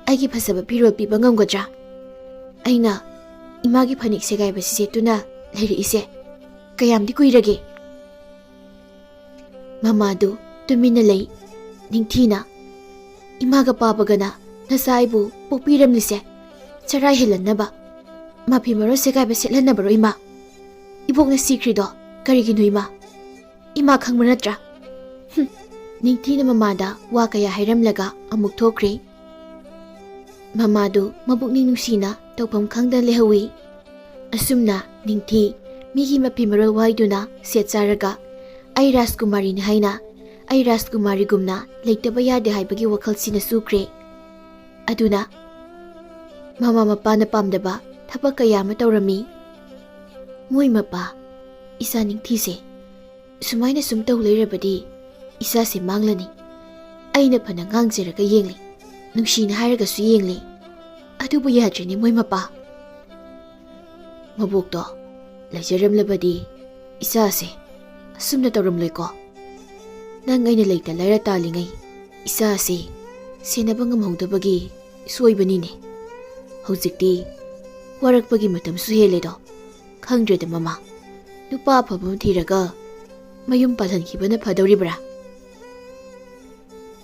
ꯑꯩꯒꯤ ꯐꯖꯕ ꯐꯤꯔꯣꯜ ꯄꯤꯕ ꯉꯝꯒꯗ꯭ꯔꯥ? ꯑꯩꯅ ꯏꯃꯥꯒꯤ ꯐꯅꯦꯛ ꯁꯦꯒꯥꯏꯕꯁꯤ ꯁꯦꯠꯇꯨꯅ ꯂꯩꯔꯛꯏꯁꯦ ꯀꯌꯥꯝꯗꯤ ꯀꯨꯏꯔꯒꯦ?" ꯃꯃꯥꯗꯨ ꯇꯨꯃꯤꯟꯅ ꯂꯩ꯫ ꯅꯤꯡꯊꯤꯅ, "ꯏꯃꯥꯒ ꯄꯥꯕꯒꯅ ꯅꯆꯥ ꯑꯩꯕꯨ ꯄꯣꯛꯄꯤꯔꯝꯂꯤꯁꯦ ꯆꯔꯥ ꯍꯦꯜꯍꯟꯅꯕ, ꯃꯐꯤ ꯃꯔꯣꯜ ꯁꯦꯒꯥꯏꯕ ꯁꯦꯠꯍꯟꯅꯕꯔꯣ ꯏꯃꯥ? ꯏꯕꯣꯛꯅ ꯁꯤꯈ꯭ꯔꯤꯗꯣ ꯀꯔꯤꯒꯤꯅꯣ ꯏꯃꯥ? ꯏꯃꯥ ꯈꯪꯕ ꯅꯠꯇ꯭ꯔꯥ?" ꯍꯨꯝ꯫ ꯅꯤꯡꯊꯤꯅ ꯃꯃꯥꯗ ꯋꯥ ꯀꯌꯥ ꯍꯥꯏꯔꯝꯂꯒ ꯑꯃꯨꯛ ꯊꯣꯛꯈ꯭ꯔꯦ꯫ ꯃꯃꯥꯗꯨ ꯃꯕꯨꯛꯅꯤꯡ ꯅꯨꯡꯁꯤꯅ ꯇꯧꯐꯝ ꯈꯪꯗꯅ ꯂꯩꯍꯧꯏ꯫ ꯑꯁꯨꯝꯅ ꯅꯤꯡꯊꯤ ꯃꯤꯒꯤ ꯃꯐꯤ ꯃꯔꯣꯜ ꯋꯥꯏꯗꯨꯅ ꯁꯦꯠ ꯆꯥꯔꯒ, ꯑꯩ ꯔꯥꯖꯀꯨꯃꯥꯔꯤꯅꯤ ꯍꯥꯏꯅ, ꯑꯩ ꯔꯥꯖꯀꯨꯃꯥꯔꯤꯒꯨꯝꯅ ꯂꯩꯇꯕ ꯌꯥꯗꯦ ꯍꯥꯏꯕꯒꯤ ꯋꯥꯈꯜꯁꯤꯅ ꯁꯨꯈ꯭ꯔꯦ꯫ ꯑꯗꯨꯅ ꯃꯃꯥ ꯃꯄꯥꯅ ꯄꯥꯝꯗꯕ ꯊꯕꯛ ꯀꯌꯥ ꯑꯃ ꯇꯧꯔꯝꯃꯤ꯫ ꯃꯣꯏ ꯃꯄꯥ, ꯏꯆꯥ ꯅꯤꯡꯊꯤꯁꯦ ꯁꯨꯃꯥꯏꯅ ꯁꯨꯝ ꯇꯧ ꯂꯩꯔꯕꯗꯤ ꯏꯆꯥꯁꯦ ꯃꯥꯡꯂꯅꯤ꯫ ꯑꯩꯅ ꯐꯅ ꯉꯥꯡꯖꯔꯒ ꯌꯦꯡꯂꯤ, ꯅꯨꯡꯁꯤꯅ ꯍꯥꯏꯔꯒꯁꯨ ꯌꯦꯡꯂꯤ, ꯑꯗꯨꯕꯨ ꯌꯥꯗ꯭ꯔꯦꯅꯦ ꯃꯣꯏ ꯃꯄꯥ꯫ ꯃꯕꯣꯛꯇꯣ ꯂꯩꯖꯔꯝꯂꯕꯗꯤ ꯏꯆꯥꯁꯦ ꯑꯁꯨꯝꯅ ꯇꯧꯔꯝꯂꯣꯏꯀꯣ꯫ ꯅꯪ ꯑꯩꯅ ꯂꯩꯇ ꯂꯥꯏꯔ ꯇꯥꯜꯂꯤꯉꯩ ꯏꯆꯥꯁꯦ ꯁꯦꯟꯅꯕ ꯉꯝꯍꯧꯗꯕꯒꯤ ꯁꯣꯏꯕꯅꯤꯅꯦ꯫ ꯍꯧꯖꯤꯛꯇꯤ ꯋꯥꯔꯛꯄꯒꯤ ꯃꯇꯝꯁꯨ ꯍꯦꯜꯂꯦꯗꯣ꯫ ꯈꯪꯗ꯭ꯔꯦꯗ ꯃꯃꯥ, ꯅꯨꯄꯥ ꯑꯐꯕ ꯑꯃ ꯊꯤꯔꯒ ꯃꯌꯨꯝ ꯄꯥꯜꯍꯟꯈꯤꯕꯅ ꯐꯗꯧꯔꯤꯕ꯭ꯔꯥ?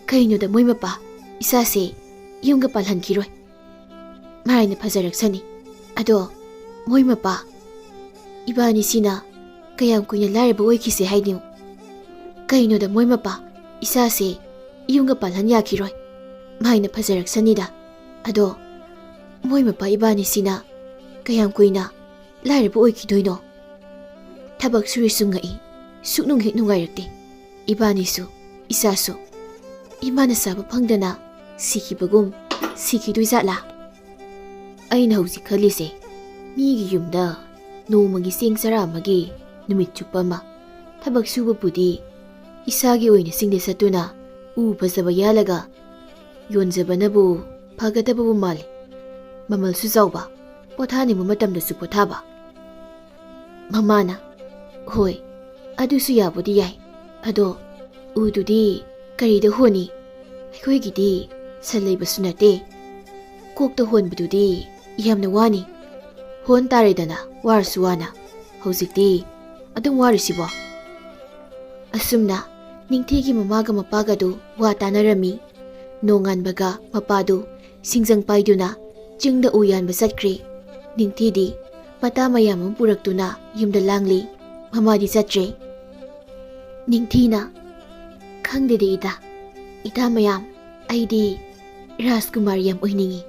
ꯀꯩꯅꯣꯗ ꯃꯣꯏ ꯃꯄꯥ, ꯏꯆꯥꯁꯦ ꯌꯨꯝꯒ ꯄꯥꯜꯍꯟꯈꯤꯔꯣꯏ꯫ ꯃꯔꯥꯏꯅ ꯐꯖꯔꯛꯁꯅꯤ꯫ ꯑꯗꯣ ꯃꯣꯏ ꯃꯄꯥ, ꯏꯕꯥꯅꯤꯁꯤꯅ ꯀꯌꯥꯝ ꯀꯨꯏꯅ ꯂꯥꯏꯔꯕ ꯑꯣꯏꯈꯤꯁꯦ ꯍꯥꯏꯅꯣ? ꯀꯩꯅꯣꯗ ꯃꯣꯏ ꯃꯄꯥ, ꯏꯆꯥꯁꯦ ꯌꯨꯝꯒ ꯄꯥꯜꯍꯟ ꯌꯥꯈꯤꯔꯣꯏ꯫ ꯃꯔꯥꯏꯅ ꯐꯖꯔꯛꯁꯅꯤꯗ꯫ ꯑꯗꯣ ꯃꯣꯏ ꯃꯄꯥ ꯏꯕꯥꯅꯤꯁꯤꯅ ꯀꯌꯥꯝ ꯀꯨꯏꯅ ꯂꯥꯏꯔꯕ ꯑꯣꯏꯈꯤꯗꯣꯏꯅꯣ? ꯊꯕꯛ ꯁꯨꯔꯤꯁꯨ ꯉꯛꯏ, ꯁꯨꯛꯅꯨꯡ ꯍꯦꯛ ꯅꯨꯡꯉꯥꯏꯔꯛꯇꯦ꯫ ꯏꯕꯥꯅꯤꯁꯨ, ꯏꯆꯥꯁꯨ, ꯏꯃꯥꯅ ꯆꯥꯕ ꯐꯪꯗꯅ ꯁꯤꯈꯤꯕꯒꯨꯝ ꯁꯤꯈꯤꯗꯣꯏꯖꯥꯠꯂꯥ? ꯑꯩꯅ ꯍꯧꯖꯤꯛ ꯈꯜꯂꯤꯁꯦ, ꯃꯤꯒꯤ ꯌꯨꯝꯗ ꯅꯣꯡꯃꯒꯤ ꯆꯦꯡ ꯆꯔꯥ ꯑꯃꯒꯤ ꯅꯨꯃꯤꯠ ꯆꯨꯞꯄ ꯑꯃ ꯊꯕꯛ ꯁꯨꯕꯕꯨꯗꯤ ꯏꯁꯥꯒꯤ ꯑꯣꯏꯅ ꯆꯤꯡꯗ ꯆꯠꯇꯨꯅ ꯎ ꯐꯖꯕ ꯌꯥꯜꯂꯒ ꯌꯣꯟꯖꯕꯅꯕꯨ ꯐꯒꯗꯕꯕꯨ ꯃꯥꯜꯂꯤ꯫ ꯃꯃꯜꯁꯨ ꯆꯥꯎꯕ, ꯄꯣꯊꯥꯅꯤꯡꯕ ꯃꯇꯝꯗꯁꯨ ꯄꯣꯊꯥꯕ꯫ ꯃꯃꯥꯅ, "ꯍꯣꯏ, ꯑꯗꯨꯁꯨ ꯌꯥꯕꯨꯗꯤ ꯌꯥꯏ꯫ ꯑꯗꯣ ꯎꯗꯨꯗꯤ ꯀꯔꯤꯗ ꯍꯣꯟꯅꯤ? ꯑꯩꯈꯣꯏꯒꯤꯗꯤ ꯁꯟ ꯂꯩꯕꯁꯨ ꯅꯠꯇꯦ꯫ ꯀꯣꯛꯇ ꯍꯣꯟꯕꯗꯨꯗꯤ ꯌꯥꯝꯅ ꯋꯥꯅꯤ꯫ ꯍꯣꯟ ꯇꯥꯔꯦꯗꯅ, ꯋꯥꯔꯁꯨ ꯋꯥꯅ꯫ ꯍꯧꯖꯤꯛꯇꯤ ꯑꯗꯨꯝ ꯋꯥꯔꯤꯁꯤꯕꯣ?" ꯑꯁꯨꯝꯅ ꯅꯤꯡꯊꯤꯒꯤ ꯃꯃꯥꯒ ꯃꯄꯥꯒꯗꯨ ꯋꯥ ꯇꯥꯅꯔꯝꯃꯤ꯫ ꯅꯣꯡꯉꯥꯟꯕꯒ ꯃꯄꯥꯗꯨ ꯁꯤꯡꯖꯪ ꯄꯥꯏꯗꯨꯅ ꯆꯤꯡꯗ ꯎ ꯌꯥꯟꯕ ꯆꯠꯈ꯭ꯔꯦ꯫ ꯅꯤꯡꯊꯤꯗꯤ ꯃꯇꯥ ꯃꯌꯥꯝ ꯑꯃ ꯄꯨꯔꯛꯇꯨꯅ ꯌꯨꯝꯗ ꯂꯥꯡꯂꯤ꯫ ꯃꯃꯥꯗꯤ ꯆꯠꯇ꯭ꯔꯦ꯫ ꯅꯤꯡꯊꯤꯅ, "ꯈꯪꯗꯦꯗ ꯏꯇꯥ, ꯏꯇꯥ ꯃꯌꯥꯝ, ꯑꯩꯗꯤ ꯔꯥꯖꯀꯨꯃꯥꯔ ꯌꯥꯝ ꯑꯣꯏꯅꯤꯡꯉꯤ꯫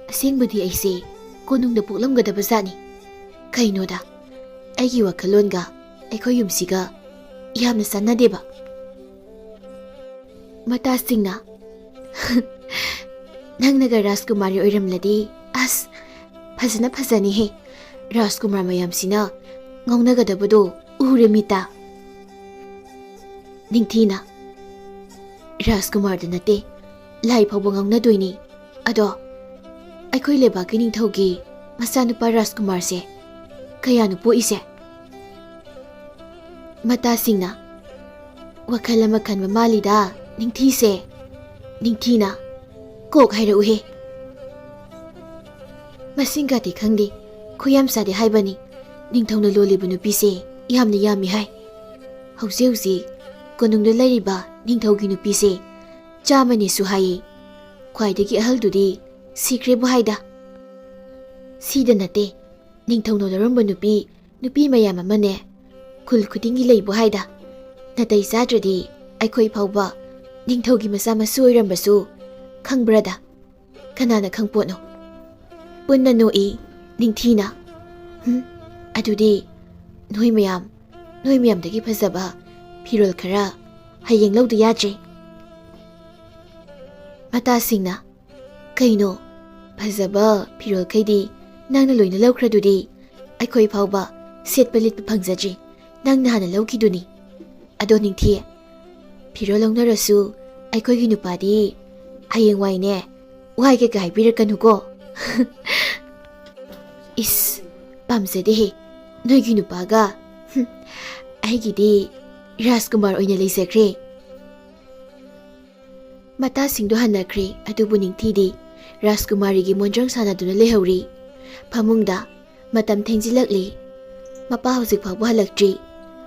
ꯑꯁꯦꯡꯕꯗꯤ ꯑꯩꯁꯦ ꯀꯣꯅꯨꯡꯗ ꯄꯣꯛꯂꯝꯒꯗꯕ ꯖꯥꯠꯅꯤ꯫ ꯀꯩꯅꯣꯗ, ꯑꯩꯒꯤ ꯋꯥꯈꯜꯂꯣꯟꯒ ꯑꯩꯈꯣꯏ ꯌꯨꯝꯁꯤꯒ ꯌꯥꯝꯅ ꯆꯥꯟꯅꯗꯦꯕ꯫" ꯃꯇꯥꯁꯤꯡꯅ, "ꯅꯪꯅꯒ ꯔꯥꯖꯀꯨꯃꯥꯔꯤ ꯑꯣꯏꯔꯝꯂꯗꯤ, ꯑꯁ, ꯐꯖꯅ ꯐꯖꯅꯤꯍꯦ꯫ ꯔꯥꯖꯀꯨꯃꯥꯔ ꯃꯌꯥꯝꯁꯤꯅ ꯉꯥꯎꯅꯒꯗꯕꯗꯣ ꯎꯔꯦ ꯃꯤꯠꯇ꯫" ꯅꯤꯡꯊꯤꯅ, "ꯔꯥꯖꯀꯨꯃꯥꯔꯗ ꯅꯠꯇꯦ, ꯂꯥꯏ ꯐꯥꯎꯕ ꯉꯥꯎꯅꯗꯣꯏꯅꯤ꯫ ꯑꯗꯣ ꯑꯩꯈꯣꯏ ꯂꯩꯕꯥꯛꯀꯤ ꯅꯤꯡꯊꯧꯒꯤ ꯃꯆꯥꯅꯨꯄꯥ ꯔꯥꯖꯀꯨꯃꯥꯔꯁꯦ ꯀꯌꯥꯅꯣ ꯄꯣꯛꯏꯁꯦ?" ꯃꯇꯥꯁꯤꯡꯅ, "ꯋꯥꯈꯜ ꯑꯃ ꯈꯟꯕ ꯃꯥꯜꯂꯤꯗ ꯅꯤꯡꯊꯤꯁꯦ꯫ ꯅꯤꯡꯊꯤꯅ ꯀꯣꯛ ꯍꯥꯏꯔꯛꯎꯍꯦ꯫" "ꯃꯁꯤꯡꯒꯗꯤ ꯈꯪꯗꯦ, ꯈꯨꯌꯥꯝ ꯆꯥꯗꯦ ꯍꯥꯏꯕꯅꯤ꯫ ꯅꯤꯡꯊꯧꯅ ꯂꯣꯜꯂꯤꯕ ꯅꯨꯄꯤꯁꯦ ꯌꯥꯝꯅ ꯌꯥꯝꯃꯤ ꯍꯥꯏ꯫ ꯍꯧꯖꯤꯛ ꯍꯧꯖꯤꯛ ꯀꯣꯅꯨꯡꯗ ꯂꯩꯔꯤꯕ ꯅꯤꯡꯊꯧꯒꯤ ꯅꯨꯄꯤꯁꯦ ꯆꯥꯝꯃꯅꯤꯁꯨ ꯍꯥꯏꯌꯦ꯫ ꯈ꯭ꯋꯥꯏꯗꯒꯤ ꯑꯍꯜꯗꯨꯗꯤ ꯁꯤꯈ꯭ꯔꯦꯕꯨ ꯍꯥꯏꯗ꯫" "ꯁꯤꯗ ꯅꯠꯇꯦ, ꯅꯤꯡꯊꯧꯅ ꯂꯧꯔꯝꯕ ꯅꯨꯄꯤ, ꯅꯨꯄꯤ ꯃꯌꯥꯝ ꯑꯃꯅꯦ ꯈꯨꯜ ꯈꯨꯗꯤꯡꯒꯤ ꯂꯩꯕꯨ ꯍꯥꯏꯗ꯫ ꯅꯥꯇꯩ ꯆꯥꯗ꯭ꯔꯗꯤ ꯑꯩꯈꯣꯏ ꯐꯥꯎꯕ ꯅꯤꯡꯊꯧꯒꯤ ꯃꯆꯥ ꯃꯁꯨ ꯑꯣꯏꯔꯝꯕꯁꯨ ꯈꯪꯕ꯭ꯔꯗ? ꯀꯅꯥꯅ ꯈꯪꯄꯣꯠꯅꯣ?" ꯄꯨꯟꯅ ꯅꯣꯛꯏ ꯅꯤꯡꯊꯤꯅ꯫ "ꯍꯨꯝ, ꯑꯗꯨꯗꯤ ꯅꯣꯏ ꯃꯌꯥꯝ, ꯅꯣꯏ ꯃꯌꯥꯝꯗꯒꯤ ꯐꯖꯕ ꯐꯤꯔꯣꯜ ꯈꯔ ꯍꯌꯦꯡ ꯂꯧꯗ ꯌꯥꯗ꯭ꯔꯦ꯫" ꯃꯇꯥꯁꯤꯡꯅ, "ꯀꯩꯅꯣ, ꯐꯖꯕ ꯐꯤꯔꯣꯜꯈꯩꯗꯤ ꯅꯪꯅ ꯂꯣꯏꯅ ꯂꯧꯈ꯭ꯔꯗꯨꯗꯤ? ꯑꯩꯈꯣꯏ ꯐꯥꯎꯕ ꯁꯦꯠꯄ ꯂꯤꯠꯄ ꯐꯪꯖꯗ꯭ꯔꯤ, ꯅꯪꯅ ꯍꯥꯟꯅ ꯂꯧꯈꯤꯗꯨꯅꯤ꯫ ꯑꯗꯣ ꯅꯤꯡꯊꯤ, ꯐꯤꯔꯣꯜ ꯂꯧꯅꯔꯁꯨ ꯑꯩꯈꯣꯏꯒꯤ ꯅꯨꯄꯥꯗꯤ ꯍꯌꯦꯡꯋꯥꯏꯅꯦ ꯋꯥꯏꯒꯦꯒ ꯍꯥꯏꯕꯤꯔꯛꯀꯅꯨꯀꯣ꯫" "ꯏꯁ, ꯄꯥꯝꯖꯗꯦꯍꯦ ꯅꯣꯏꯒꯤ ꯅꯨꯄꯥꯒ꯫ ꯍꯨꯝ, ꯑꯩꯒꯤꯗꯤ ꯔꯥꯖꯀꯨꯃꯥꯔ ꯑꯣꯏꯅ ꯂꯩꯖꯈ꯭ꯔꯦ꯫" ꯃꯇꯥꯁꯤꯡꯗꯨ ꯍꯟꯅꯈ꯭ꯔꯦ, ꯑꯗꯨꯕꯨ ꯅꯤꯡꯊꯤꯗꯤ ꯔꯥꯖꯀꯨꯃꯥꯔꯤꯒꯤ ꯃꯣꯟꯗ꯭ꯔꯪ ꯁꯥꯟꯅꯗꯨꯅ ꯂꯩꯍꯧꯔꯤ꯫ ꯐꯃꯨꯡꯗ ꯃꯇꯝ ꯊꯦꯡꯖꯤꯜꯂꯛꯂꯤ꯫ ꯃꯄꯥ ꯍꯧꯖꯤꯛ ꯐꯥꯎꯕ ꯍꯜꯂꯛꯇ꯭ꯔꯤ꯫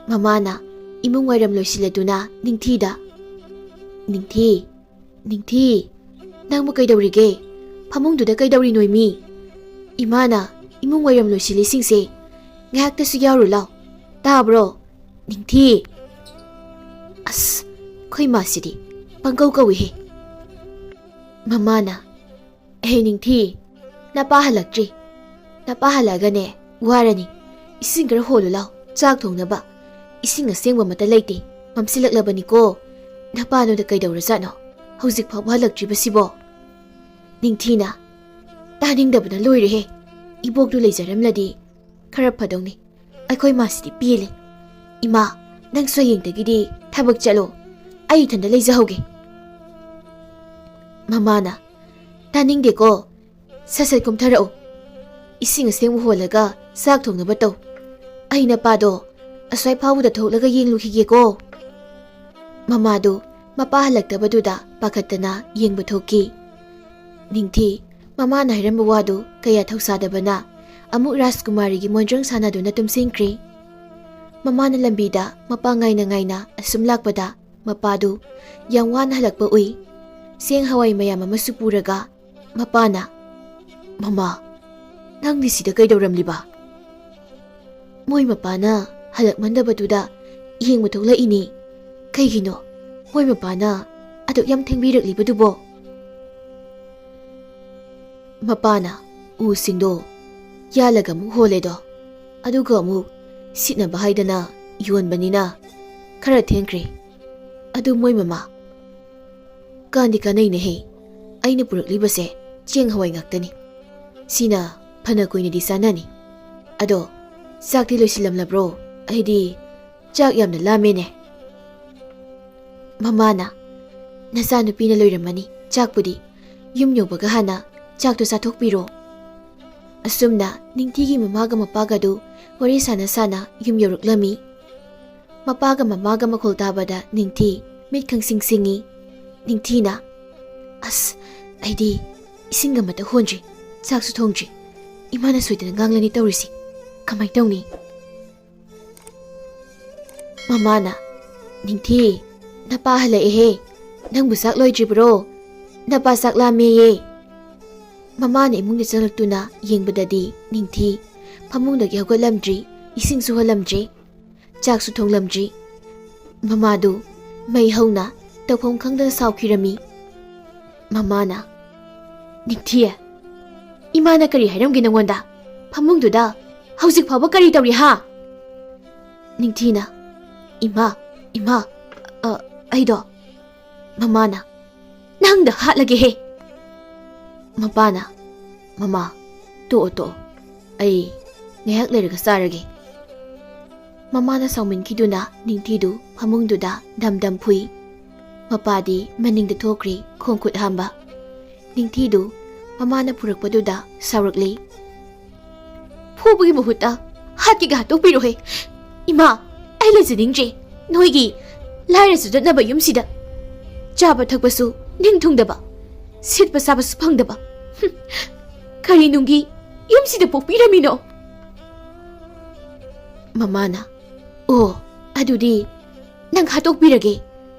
ꯃꯃꯥꯅ ꯏꯃꯨꯡ ꯋꯥꯏꯔꯝ ꯂꯣꯏꯁꯤꯜꯂꯗꯨꯅ ꯅꯤꯡꯊꯤꯗ, "ꯅꯤꯡꯊꯤ, ꯅꯤꯡꯊꯤ, ꯅꯪꯕꯨ ꯀꯩꯗꯧꯔꯤꯒꯦ? ꯐꯃꯨꯡꯗꯨꯗ ꯀꯩꯗꯧꯔꯤꯅꯣꯏꯃꯤ? ꯏꯃꯥꯅ ꯏꯃꯨꯡ ꯋꯥꯏꯔꯝ ꯂꯣꯏꯁꯤꯜꯂꯤꯁꯤꯡꯁꯦ ꯉꯥꯏꯍꯥꯛꯇꯁꯨ ꯌꯥꯎꯔꯨ ꯂꯥꯎ꯫ ꯇꯥꯕ꯭ꯔꯣ? ꯅꯤꯡꯊꯤ!" ꯑꯁ, ꯑꯩꯈꯣꯏ ꯃꯥꯁꯤꯗꯤ ꯄꯪꯀꯧ ꯀꯧꯏꯍꯦ꯫ ꯃꯃꯥꯅ, "ꯑꯦ ꯅꯤꯡꯊꯤ, ꯅꯄꯥ ꯍꯜꯂꯛꯇ꯭ꯔꯤ꯫ ꯅꯄꯥ ꯍꯜꯂꯛꯑꯒꯅꯦ, ꯋꯥꯔꯅꯤ꯫ ꯏꯁꯤꯡ ꯈꯔ ꯍꯣꯜꯂꯨ ꯂꯥꯎ, ꯆꯥꯛ ꯊꯣꯡꯅꯕ꯫ ꯏꯁꯤꯡ ꯑꯁꯦꯡꯕ ꯑꯃꯠꯇ ꯂꯩꯇꯦ꯫ ꯃꯝꯁꯤꯜꯂꯛꯂꯕꯅꯤꯀꯣ꯫ ꯅꯄꯥꯅꯣꯗ ꯀꯩꯗꯧꯔꯖꯥꯠꯅꯣ? ꯍꯧꯖꯤꯛ ꯐꯥꯎꯕ ꯍꯜꯂꯛꯇ꯭ꯔꯤꯕꯁꯤꯕꯣ?" ꯅꯤꯡꯊꯤꯅ, "ꯇꯥꯅꯤꯡꯗꯕꯅ ꯂꯣꯏꯔꯦꯍꯦ꯫ ꯏꯕꯣꯛꯇꯨ ꯂꯩꯖꯔꯝꯂꯗꯤ ꯈꯔ ꯐꯗꯧꯅꯤ꯫ ꯑꯩꯈꯣꯏ ꯃꯥꯁꯤꯗꯤ ꯄꯦꯜꯂꯦ꯫ ꯏꯃꯥ, ꯅꯪꯁꯨ ꯍꯌꯦꯡꯗꯒꯤꯗꯤ ꯊꯕꯛ ꯆꯠꯂꯣ꯫ ꯑꯩ ꯏꯊꯟꯗ ꯂꯩꯖꯍꯧꯒꯦ꯫" ꯃꯃꯥꯅ, "ꯇꯥꯅꯤꯡꯗꯦꯀꯣ꯫ ꯁꯠ ꯁꯠ ꯀꯨꯝꯊꯔꯛꯎ꯫ ꯏꯁꯤꯡ ꯑꯁꯦꯡꯕ ꯍꯣꯜꯂꯒ ꯆꯥꯛ ꯊꯣꯡꯅꯕ ꯇꯧ꯫ ꯑꯩ ꯅꯄꯥꯗꯣ ꯑꯁ꯭ꯋꯥꯏ ꯐꯥꯎꯕꯗ ꯊꯣꯛꯂꯒ ꯌꯦꯡꯂꯨꯈꯤꯒꯦꯀꯣ꯫" ꯃꯃꯥꯗꯨ ꯃꯄꯥ ꯍꯜꯂꯛꯇꯕꯗꯨꯗ ꯄꯥꯈꯠꯇꯅ ꯌꯦꯡꯕ ꯊꯣꯛꯈꯤ꯫ ꯅꯤꯡꯊꯤ ꯃꯃꯥꯅ ꯍꯥꯏꯔꯝꯕ ꯋꯥꯗꯨ ꯀꯌꯥ ꯊꯧꯁꯥꯗꯕꯅ ꯑꯃꯨꯛ ꯔꯥꯖꯀꯨꯃꯥꯔꯤꯒꯤ ꯃꯣꯟꯗ꯭ꯔꯪ ꯁꯥꯟꯅꯗꯨꯅ ꯇꯨꯝꯁꯤꯟꯈ꯭ꯔꯦ꯫ ꯃꯃꯥꯅ ꯂꯝꯕꯤꯗ ꯃꯄꯥ ꯉꯥꯏꯅ ꯉꯥꯏꯅ ꯑꯁꯨꯝ ꯂꯥꯛꯄꯗ ꯃꯄꯥꯗꯨ ꯌꯥꯝ ꯋꯥꯅ ꯍꯜꯂꯛꯄ ꯎꯏ꯫ ꯆꯦꯡ ꯍꯋꯥꯏ ꯃꯌꯥꯝ ꯑꯃꯁꯨ ꯄꯨꯔꯒ꯫ ꯃꯄꯥꯅ, "ꯃꯃꯥ, ꯅꯪꯗꯤ ꯁꯤꯗ ꯀꯩꯗꯧꯔꯝꯂꯤꯕ?" "ꯃꯣꯏ ꯃꯄꯥꯅ ꯍꯜꯂꯛꯃꯟꯗꯕꯗꯨꯗ ꯌꯦꯡꯕ ꯊꯣꯛꯂꯛꯏꯅꯤ꯫ ꯀꯩꯒꯤꯅꯣ ꯃꯣꯏ ꯃꯄꯥꯅ ꯑꯗꯨꯛ ꯌꯥꯝ ꯊꯦꯡꯕꯤꯔꯛꯂꯤꯕꯗꯨꯕꯣ?" ꯃꯄꯥꯅ, "ꯎꯁꯤꯡꯗꯣ ꯌꯥꯜꯂꯒ ꯑꯃꯨꯛ ꯍꯣꯜꯂꯦꯗꯣ, ꯑꯗꯨꯒ ꯑꯃꯨꯛ ꯁꯤꯠꯅꯕ ꯍꯥꯏꯗꯅ ꯌꯣꯟꯕꯅꯤꯅ ꯈꯔ ꯊꯦꯡꯈ꯭ꯔꯦ꯫ ꯑꯗꯨ ꯃꯣꯏ ꯃꯃꯥ, ꯀꯥꯟꯗꯤ ꯀꯥꯟꯅꯩꯅꯦꯍꯦ꯫ ꯑꯩꯅ ꯄꯨꯔꯛꯂꯤꯕꯁꯦ ꯆꯦꯡ ꯍꯋꯥꯏ ꯉꯥꯛꯇꯅꯤ꯫ ꯁꯤꯅ ꯐꯅ ꯀꯨꯏꯅꯗꯤ ꯆꯥꯅꯅꯤ꯫ ꯑꯗꯣ ꯆꯥꯛꯇꯤ ꯂꯣꯏꯁꯤꯜꯂꯝꯂꯕ꯭ꯔꯣ? ꯑꯩꯗꯤ ꯆꯥꯛ ꯌꯥꯝꯅ ꯂꯥꯝꯃꯦꯅꯦ꯫" ꯃꯃꯥꯅ, "ꯅꯆꯥꯅꯨꯄꯤꯅ ꯂꯣꯏꯔꯝꯃꯅꯤ ꯆꯥꯛꯄꯨꯗꯤ꯫ ꯌꯨꯝ ꯌꯧꯕꯒ ꯍꯥꯟꯅ ꯆꯥꯛꯇꯣ ꯆꯥꯊꯣꯛꯄꯤꯔꯣ꯫" ꯑꯁꯨꯝꯅ ꯅꯤꯡꯊꯤꯒꯤ ꯃꯃꯥꯒ ꯃꯄꯥꯒꯗꯨ ꯋꯥꯔꯤ ꯁꯥꯟꯅ ꯁꯥꯟꯅ ꯌꯨꯝ ꯌꯧꯔꯛꯂꯝꯃꯤ꯫ ꯃꯄꯥꯒ ꯃꯃꯥꯒ ꯃꯈꯣꯜ ꯇꯥꯕꯗ ꯅꯤꯡꯊꯤ ꯃꯤꯠ ꯈꯪꯁꯤꯡ ꯁꯤꯡꯉꯤ꯫ ꯅꯤꯡꯊꯤꯅ, "ꯑꯁ, ꯑꯩꯗꯤ ꯏꯁꯤꯡ ꯑꯃꯠꯇ ꯍꯣꯟꯗ꯭ꯔꯤ, ꯆꯥꯛꯁꯨ ꯊꯣꯡꯗ꯭ꯔꯤ꯫ ꯏꯃꯥꯅ ꯁꯣꯏꯗꯅ ꯉꯥꯡꯂꯅꯤ ꯇꯧꯔꯤꯁꯤ꯫ ꯀꯃꯥꯏ ꯇꯧꯅꯤ? ꯃꯃꯥꯅ, "ꯅꯤꯡꯊꯤ, ꯅꯄꯥ ꯍꯜꯂꯛꯑꯦꯍꯦ꯫ ꯅꯪꯕꯨ ꯆꯥꯛ ꯂꯣꯏꯗ꯭ꯔꯤꯕ꯭ꯔꯣ? ꯅꯄꯥ ꯆꯥꯛ ꯂꯥꯝꯃꯦꯌꯦ꯫" ꯃꯃꯥꯅ ꯏꯃꯨꯡꯗ ꯆꯪꯂꯛꯇꯨꯅ ꯌꯦꯡꯕꯗꯗꯤ ꯅꯤꯡꯊꯤ ꯐꯃꯨꯡꯗꯒꯤ ꯍꯧꯒꯠꯂꯝꯗ꯭ꯔꯤ, ꯏꯁꯤꯡꯁꯨ ꯍꯣꯜꯂꯝꯗ꯭ꯔꯤ, ꯆꯥꯛꯁꯨ ꯊꯣꯡꯂꯝꯗ꯭ꯔꯤ꯫ ꯃꯃꯥꯗꯨ ꯃꯩ ꯍꯧꯅ ꯇꯧꯐꯝ ꯈꯪꯗꯅ ꯁꯥꯎꯈꯤꯔꯝꯃꯤ꯫ ꯃꯃꯥꯅ, "ꯅꯤꯡꯊꯤ, ꯏꯃꯥꯅ ꯀꯔꯤ ꯍꯥꯏꯔꯝꯒꯦ ꯅꯉꯣꯟꯗ? ꯐꯃꯨꯡꯗꯨꯗ ꯍꯧꯖꯤꯛ ꯐꯥꯎꯕ ꯀꯔꯤ ꯇꯧꯔꯤ ꯍꯥ?" ꯅꯤꯡꯊꯤꯅ, "ꯏꯃꯥ, ꯏꯃꯥ, ꯑ, ꯑꯩꯗꯣ꯫" ꯃꯃꯥꯅ, "ꯅꯪꯗ ꯍꯥꯠꯂꯒꯦꯍꯦ!" ꯃꯄꯥꯅ, "ꯃꯃꯥ, ꯇꯣꯛꯑꯣ, ꯇꯣꯛꯑꯣ꯫ ꯑꯩ ꯉꯥꯏꯍꯥꯛ ꯂꯩꯔꯒ ꯆꯥꯔꯒꯦ꯫" ꯃꯃꯥꯅ ꯁꯥꯎꯃꯟꯈꯤꯗꯨꯅ ꯅꯤꯡꯊꯤꯗꯨ ꯐꯃꯨꯡꯗꯨꯗ ꯗꯝ ꯗꯝ ꯐꯨꯏ꯫ ꯃꯄꯥꯗꯤ ꯃꯅꯤꯡꯗ ꯊꯣꯛꯈ꯭ꯔꯤ, ꯈꯣꯡ ꯈꯨꯠ ꯍꯥꯝꯕ꯫ ꯅꯤꯡꯊꯤꯗꯨ ꯃꯃꯥꯅ ꯐꯨꯔꯛꯄꯗꯨꯗ ꯁꯥꯎꯔꯛꯂꯤ꯫ "ꯐꯨꯕꯒꯤ ꯃꯍꯨꯠꯇ ꯍꯥꯠꯀꯦꯒ ꯍꯥꯠꯇꯣꯛꯄꯤꯔꯣꯍꯦ꯫ ꯏꯃꯥ, ꯑꯩ ꯂꯩꯖꯅꯤꯡꯗ꯭ꯔꯦ ꯅꯣꯏꯒꯤ ꯂꯥꯏꯔ ꯆꯨꯗꯠꯅꯕ ꯌꯨꯝꯁꯤꯗ꯫ ꯆꯥꯕ ꯊꯛꯄꯁꯨ ꯅꯤꯡ ꯊꯨꯡꯗꯕ, ꯁꯤꯠꯄ ꯆꯥꯕꯁꯨ ꯐꯪꯗꯕ꯫ ꯍꯨꯝ, ꯀꯔꯤ ꯅꯨꯡꯒꯤ ꯌꯨꯝꯁꯤꯗ ꯄꯣꯛꯄꯤꯔꯝꯃꯤꯅꯣ?" ꯃꯃꯥꯅ, "ꯑꯣ, ꯑꯗꯨꯗꯤ ꯅꯪ ꯍꯥꯠꯇꯣꯛꯄꯤꯔꯒꯦ꯫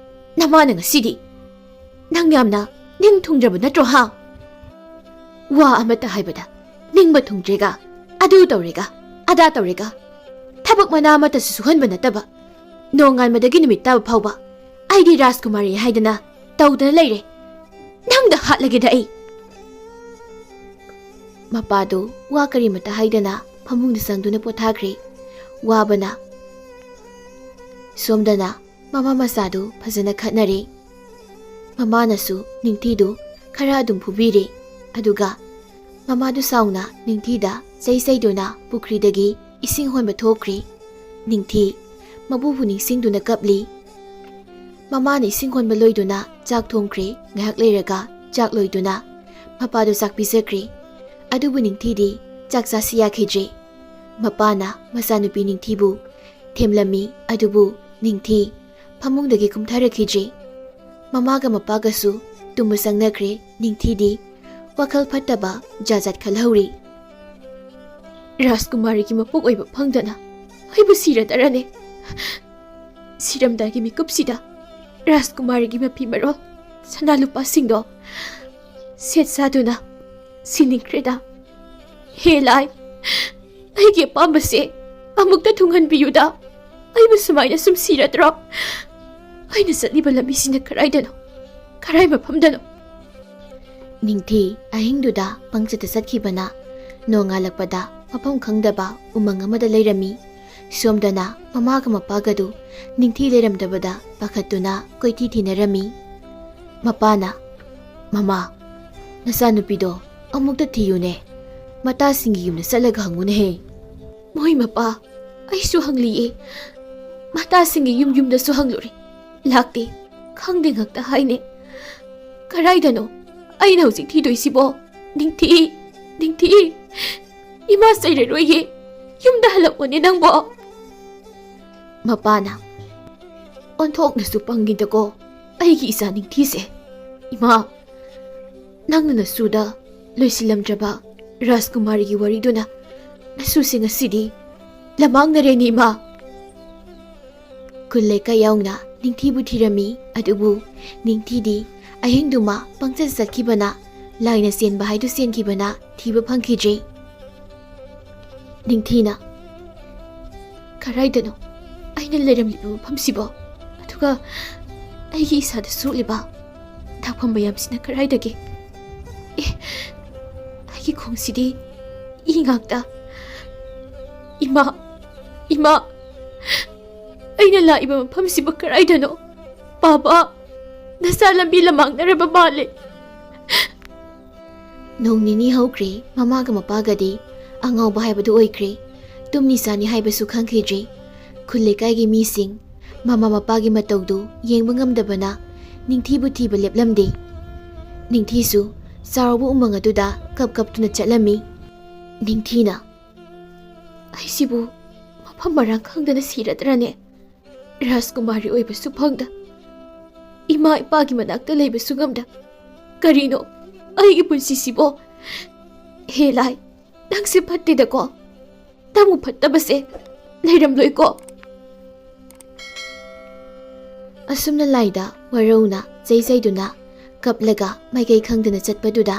ꯅꯃꯥꯅ ꯉꯁꯤꯗꯤ ꯅꯪ ꯌꯥꯝꯅ ꯅꯤꯡ ꯊꯨꯡꯗ꯭ꯔꯕ ꯅꯠꯇ꯭ꯔꯣ, ꯍꯥ? ꯋꯥ ꯑꯃꯠꯇ ꯍꯥꯏꯕꯗ ꯅꯤꯡꯕ ꯊꯨꯡꯗ꯭ꯔꯦꯒ, ꯑꯗꯨ ꯇꯧꯔꯦꯒ, ꯑꯗꯥ ꯇꯧꯔꯦꯒ, ꯊꯕꯛ ꯃꯅꯥ ꯑꯃꯠꯇꯁꯨ ꯁꯨꯍꯟꯕ ꯅꯠꯇꯕ, ꯅꯣꯡꯉꯥꯟꯕꯗꯒꯤ ꯅꯨꯃꯤꯠ ꯇꯥꯕ ꯐꯥꯎꯕ ꯑꯩꯗꯤ ꯔꯥꯖꯀꯨꯃꯥꯔꯤ ꯍꯥꯏꯗꯅ ꯇꯧꯗꯅ ꯂꯩꯔꯦ꯫ ꯅꯪꯗ ꯍꯥꯠꯂꯒꯦꯗ ꯑꯩ꯫" ꯃꯄꯥꯗꯨ ꯋꯥ ꯀꯔꯤꯃꯠꯇ ꯍꯥꯏꯗꯅ ꯐꯃꯨꯡꯗ ꯆꯪꯗꯨꯅ ꯄꯣꯊꯥꯈ꯭ꯔꯦ꯫ ꯋꯥꯕꯅ꯫ ꯁꯣꯝꯗꯅ ꯃꯃꯥ ꯃꯆꯥꯗꯨ ꯐꯖꯅ ꯈꯠꯅꯔꯦ꯫ ꯃꯃꯥꯅꯁꯨ ꯅꯤꯡꯊꯤꯗꯨ ꯈꯔ ꯑꯗꯨꯝ ꯐꯨꯕꯤꯔꯦ꯫ ꯑꯗꯨꯒ ꯃꯃꯥꯗꯨ ꯁꯥꯎꯅ ꯅꯤꯡꯊꯤꯗ ꯆꯩ ꯆꯩꯗꯨꯅ ꯄꯨꯈ꯭ꯔꯤꯗꯒꯤ ꯏꯁꯤꯡ ꯍꯣꯟꯕ ꯊꯣꯛꯈ꯭ꯔꯦ꯫ ꯅꯤꯡꯊꯤ ꯃꯕꯨꯕꯨ ꯅꯤꯡꯁꯤꯡꯗꯨꯅ ꯀꯞꯂꯤ꯫ ꯃꯃꯥꯅ ꯏꯁꯤꯡ ꯍꯣꯟꯕ ꯂꯣꯏꯗꯨꯅ ꯆꯥꯛ ꯊꯣꯡꯈ꯭ꯔꯦ꯫ ꯉꯥꯏꯍꯥꯛ ꯂꯩꯔꯒ ꯆꯥꯛ ꯂꯣꯏꯗꯨꯅ ꯃꯄꯥꯗꯨ ꯆꯥꯛ ꯄꯤꯖꯈ꯭ꯔꯦ꯫ ꯑꯗꯨꯕꯨ ꯅꯤꯡꯊꯤꯗꯤ ꯆꯥꯛ ꯆꯥꯁꯤ ꯌꯥꯈꯤꯗ꯭ꯔꯦ꯫ ꯃꯄꯥꯅ ꯃꯆꯥꯅꯨꯄꯤ ꯅꯤꯡꯊꯤꯕꯨ ꯊꯦꯝꯂꯝꯃꯤ, ꯑꯗꯨꯕꯨ ꯅꯤꯡꯊꯤ ꯐꯃꯨꯡꯗꯒꯤ ꯀꯨꯝꯊꯔꯛꯈꯤꯗ꯭ꯔꯦ꯫ ꯃꯃꯥꯒ ꯃꯄꯥꯒꯁꯨ ꯇꯨꯝꯕ ꯆꯪꯅꯈ꯭ꯔꯦ꯫ ꯅꯤꯡꯊꯤꯗꯤ ꯋꯥꯈꯜ ꯐꯠꯇꯕ ꯖꯥꯠ ꯖꯥꯠ ꯈꯜꯍꯧꯔꯤ꯫ ꯔꯥꯖꯀꯨꯃꯥꯔꯤꯒꯤ ꯃꯄꯣꯛ ꯑꯣꯏꯕ ꯐꯪꯗꯅ ꯑꯩꯕꯨ ꯁꯤꯔꯗꯔꯅꯦ꯫ ꯁꯤꯔꯝꯗꯥꯏꯒꯤ ꯃꯤꯀꯨꯞꯁꯤꯗ ꯔꯥꯖꯀꯨꯃꯥꯔꯤꯒꯤ ꯃꯐꯤ ꯃꯔꯣꯜ, ꯁꯅꯥ ꯂꯨꯄꯥꯁꯤꯡꯗꯣ ꯁꯦꯠ ꯁꯥꯗꯨꯅ ꯁꯤꯅꯤꯡꯈ꯭ꯔꯦꯗ꯫ ꯍꯦ ꯂꯥꯏ, ꯑꯩꯒꯤ ꯑꯄꯥꯝꯕꯁꯦ ꯑꯃꯨꯛꯇ ꯊꯨꯡꯍꯟꯕꯤꯌꯨꯗ꯫ ꯑꯩꯕꯨ ꯁꯨꯃꯥꯏꯅ ꯁꯨꯝ ꯁꯤꯔꯗ꯭ꯔꯣ? ꯑꯩꯅ ꯆꯠꯂꯤꯕ ꯂꯝꯕꯤꯁꯤꯅ ꯀꯔꯥꯏꯗꯅꯣ? ꯀꯔꯥꯏ ꯃꯐꯝꯗꯅꯣ? ꯅꯤꯡꯊꯤ ꯑꯍꯤꯡꯗꯨꯗ ꯄꯪꯆꯠꯇ ꯆꯠꯈꯤꯕꯅ ꯅꯣꯡꯉꯥꯜꯂꯛꯄꯗ ꯃꯐꯝ ꯈꯪꯗꯕ ꯎꯃꯪ ꯑꯃꯗ ꯂꯩꯔꯝꯃꯤ꯫ ꯁꯣꯝꯗꯅ ꯃꯃꯥꯒ ꯃꯄꯥꯒꯗꯨ ꯅꯤꯡꯊꯤ ꯂꯩꯔꯝꯗꯕꯗ ꯄꯥꯈꯠꯇꯨꯅ ꯀꯣꯏꯊꯤ ꯊꯤꯅꯔꯝꯃꯤ꯫ ꯃꯄꯥꯅ, "ꯃꯃꯥ, ꯅꯆꯥꯅꯨꯄꯤꯗꯣ ꯑꯃꯨꯛꯇ ꯊꯤꯌꯨꯅꯦ꯫ ꯃꯇꯥꯁꯤꯡꯒꯤ ꯌꯨꯝꯗ ꯆꯠꯂꯒ ꯍꯪꯉꯨꯅꯦꯍꯦ꯫" ꯃꯣꯏ ꯃꯄꯥ, ꯑꯩꯁꯨ ꯍꯪꯂꯤꯌꯦ꯫ ꯃꯇꯥꯁꯤꯡꯒꯤ ꯌꯨꯝ ꯌꯨꯝꯗꯁꯨ ꯍꯪꯂꯨꯔꯦ꯫ ꯂꯥꯛꯇꯦ꯫ ꯈꯪꯗꯦ ꯉꯥꯛꯇ ꯍꯥꯏꯅꯦ꯫ ꯀꯔꯥꯏꯗꯅꯣ ꯑꯩꯅ ꯍꯧꯖꯤꯛ ꯊꯤꯗꯣꯏꯁꯤꯕꯣ? ꯅꯤꯡꯊꯤ, ꯅꯤꯡꯊꯤ꯫ ꯏꯃꯥ ꯆꯩꯔꯔꯣꯏꯌꯦ꯫ ꯌꯨꯝꯗ ꯍꯜꯂꯛꯑꯣꯅꯦ ꯅꯪꯕꯣ꯫ ꯃꯄꯥꯅ, "ꯑꯣꯟꯊꯣꯛꯅꯁꯨ ꯄꯪꯉꯤꯗꯀꯣ ꯑꯩꯒꯤ ꯏꯆꯥ ꯅꯤꯡꯊꯤꯁꯦ꯫ ꯏꯃꯥ, ꯅꯪꯅ ꯅꯁꯨꯗ ꯂꯣꯏꯁꯤꯜꯂꯝꯗ꯭ꯔꯕ ꯔꯥꯖꯀꯨꯃꯥꯔꯤꯒꯤ ꯋꯥꯔꯤꯗꯨꯅ ꯅꯁꯨꯁꯦ ꯉꯁꯤꯗꯤ ꯂꯃꯥꯡꯅꯔꯦꯅꯦ ꯏꯃꯥ꯫" ꯈꯨꯜ ꯂꯩꯀꯥꯏ ꯌꯥꯎꯅ ꯅꯤꯡꯊꯤꯕꯨ ꯊꯤꯔꯝꯃꯤ꯫ ꯑꯗꯨꯕꯨ ꯅꯤꯡꯊꯤꯗꯤ ꯑꯍꯤꯡꯗꯨꯃ ꯄꯪꯆꯠ ꯆꯠꯈꯤꯕꯅ, ꯂꯥꯏꯅ ꯆꯦꯟꯕ ꯍꯥꯏꯗꯨ ꯆꯦꯟꯈꯤꯕꯅ ꯊꯤꯕ ꯐꯪꯈꯤꯗ꯭ꯔꯦ꯫ ꯅꯤꯡꯊꯤꯅ, "ꯀꯔꯥꯏꯗꯅꯣ ꯑꯩꯅ ꯂꯩꯔꯝꯂꯤꯕ ꯃꯐꯝꯁꯤꯕꯣ? ꯑꯗꯨꯒ ꯑꯩꯒꯤ ꯏꯁꯥꯗ ꯁꯣꯛꯂꯤꯕ ꯗꯥꯛꯐꯝ ꯃꯌꯥꯝꯁꯤꯅ ꯀꯔꯥꯏꯗꯒꯤ? ꯑꯦ, ꯑꯩꯒꯤ ꯈꯣꯡꯁꯤꯗꯤ ꯏ ꯉꯥꯛꯇ꯫ ꯏꯃꯥ, ꯏꯃꯥ, ꯑꯩꯅ ꯂꯥꯛꯏꯕ ꯃꯐꯝꯁꯤꯕꯨ ꯀꯔꯥꯏꯗꯅꯣ? ꯕꯥꯕꯥ, ꯅꯆꯥ ꯂꯝꯕꯤ ꯂꯃꯥꯡꯅꯔꯕ ꯃꯥꯜꯂꯦ꯫" ꯅꯣꯡ ꯅꯤꯅꯤ ꯍꯧꯈ꯭ꯔꯦ꯫ ꯃꯃꯥꯒ ꯃꯄꯥꯒꯗꯤ ꯑꯉꯥꯎꯕ ꯍꯥꯏꯕꯗꯨ ꯑꯣꯏꯈ꯭ꯔꯦ꯫ ꯇꯨꯝꯅꯤ ꯆꯥꯅꯤ ꯍꯥꯏꯕꯁꯨ ꯈꯪꯈꯤꯗ꯭ꯔꯦ꯫ ꯈꯨꯜ ꯂꯩꯀꯥꯏꯒꯤ ꯃꯤꯁꯤꯡ ꯃꯃꯥ ꯃꯄꯥꯒꯤ ꯃꯇꯧꯗꯨ ꯌꯦꯡꯕ ꯉꯝꯗꯕꯅ ꯅꯤꯡꯊꯤꯕꯨ ꯊꯤꯕ ꯂꯦꯞꯂꯝꯗꯦ꯫ ꯅꯤꯡꯊꯤꯁꯨ ꯆꯥꯎꯔꯕ ꯎꯃꯪ ꯑꯗꯨꯗ ꯀꯞ ꯀꯞꯇꯨꯅ ꯆꯠꯂꯝꯃꯤ꯫ ꯅꯤꯡꯊꯤꯅ, "ꯑꯩꯁꯤꯕꯨ ꯃꯐꯝ ꯃꯔꯥꯡ ꯈꯪꯗꯅ ꯁꯤꯔꯗ꯭ꯔꯅꯦ? ꯔꯥꯖꯀꯨꯃꯥꯔꯤ ꯑꯣꯏꯕꯁꯨ ꯐꯪꯗ, ꯏꯃꯥ ꯏꯄꯥꯒꯤ ꯃꯅꯥꯛꯇ ꯂꯩꯕꯁꯨ ꯉꯝꯗ, ꯀꯔꯤꯅꯣ ꯑꯩꯒꯤ ꯄꯨꯟꯁꯤꯁꯤꯕꯣ? ꯍꯦ ꯂꯥꯏ, ꯅꯪꯁꯦ ꯐꯠꯇꯦꯗꯀꯣ꯫ ꯇꯃꯨ ꯐꯠꯇꯕꯁꯦ ꯂꯩꯔꯝꯂꯣꯏꯀꯣ꯫ ꯑꯁꯨꯝꯅ ꯂꯥꯏꯗ ꯋꯥꯔꯧꯅ ꯆꯩ ꯆꯩꯗꯨꯅ ꯀꯞꯂꯒ ꯃꯥꯏꯀꯩ ꯈꯪꯗꯅ ꯆꯠꯄꯗꯨꯗ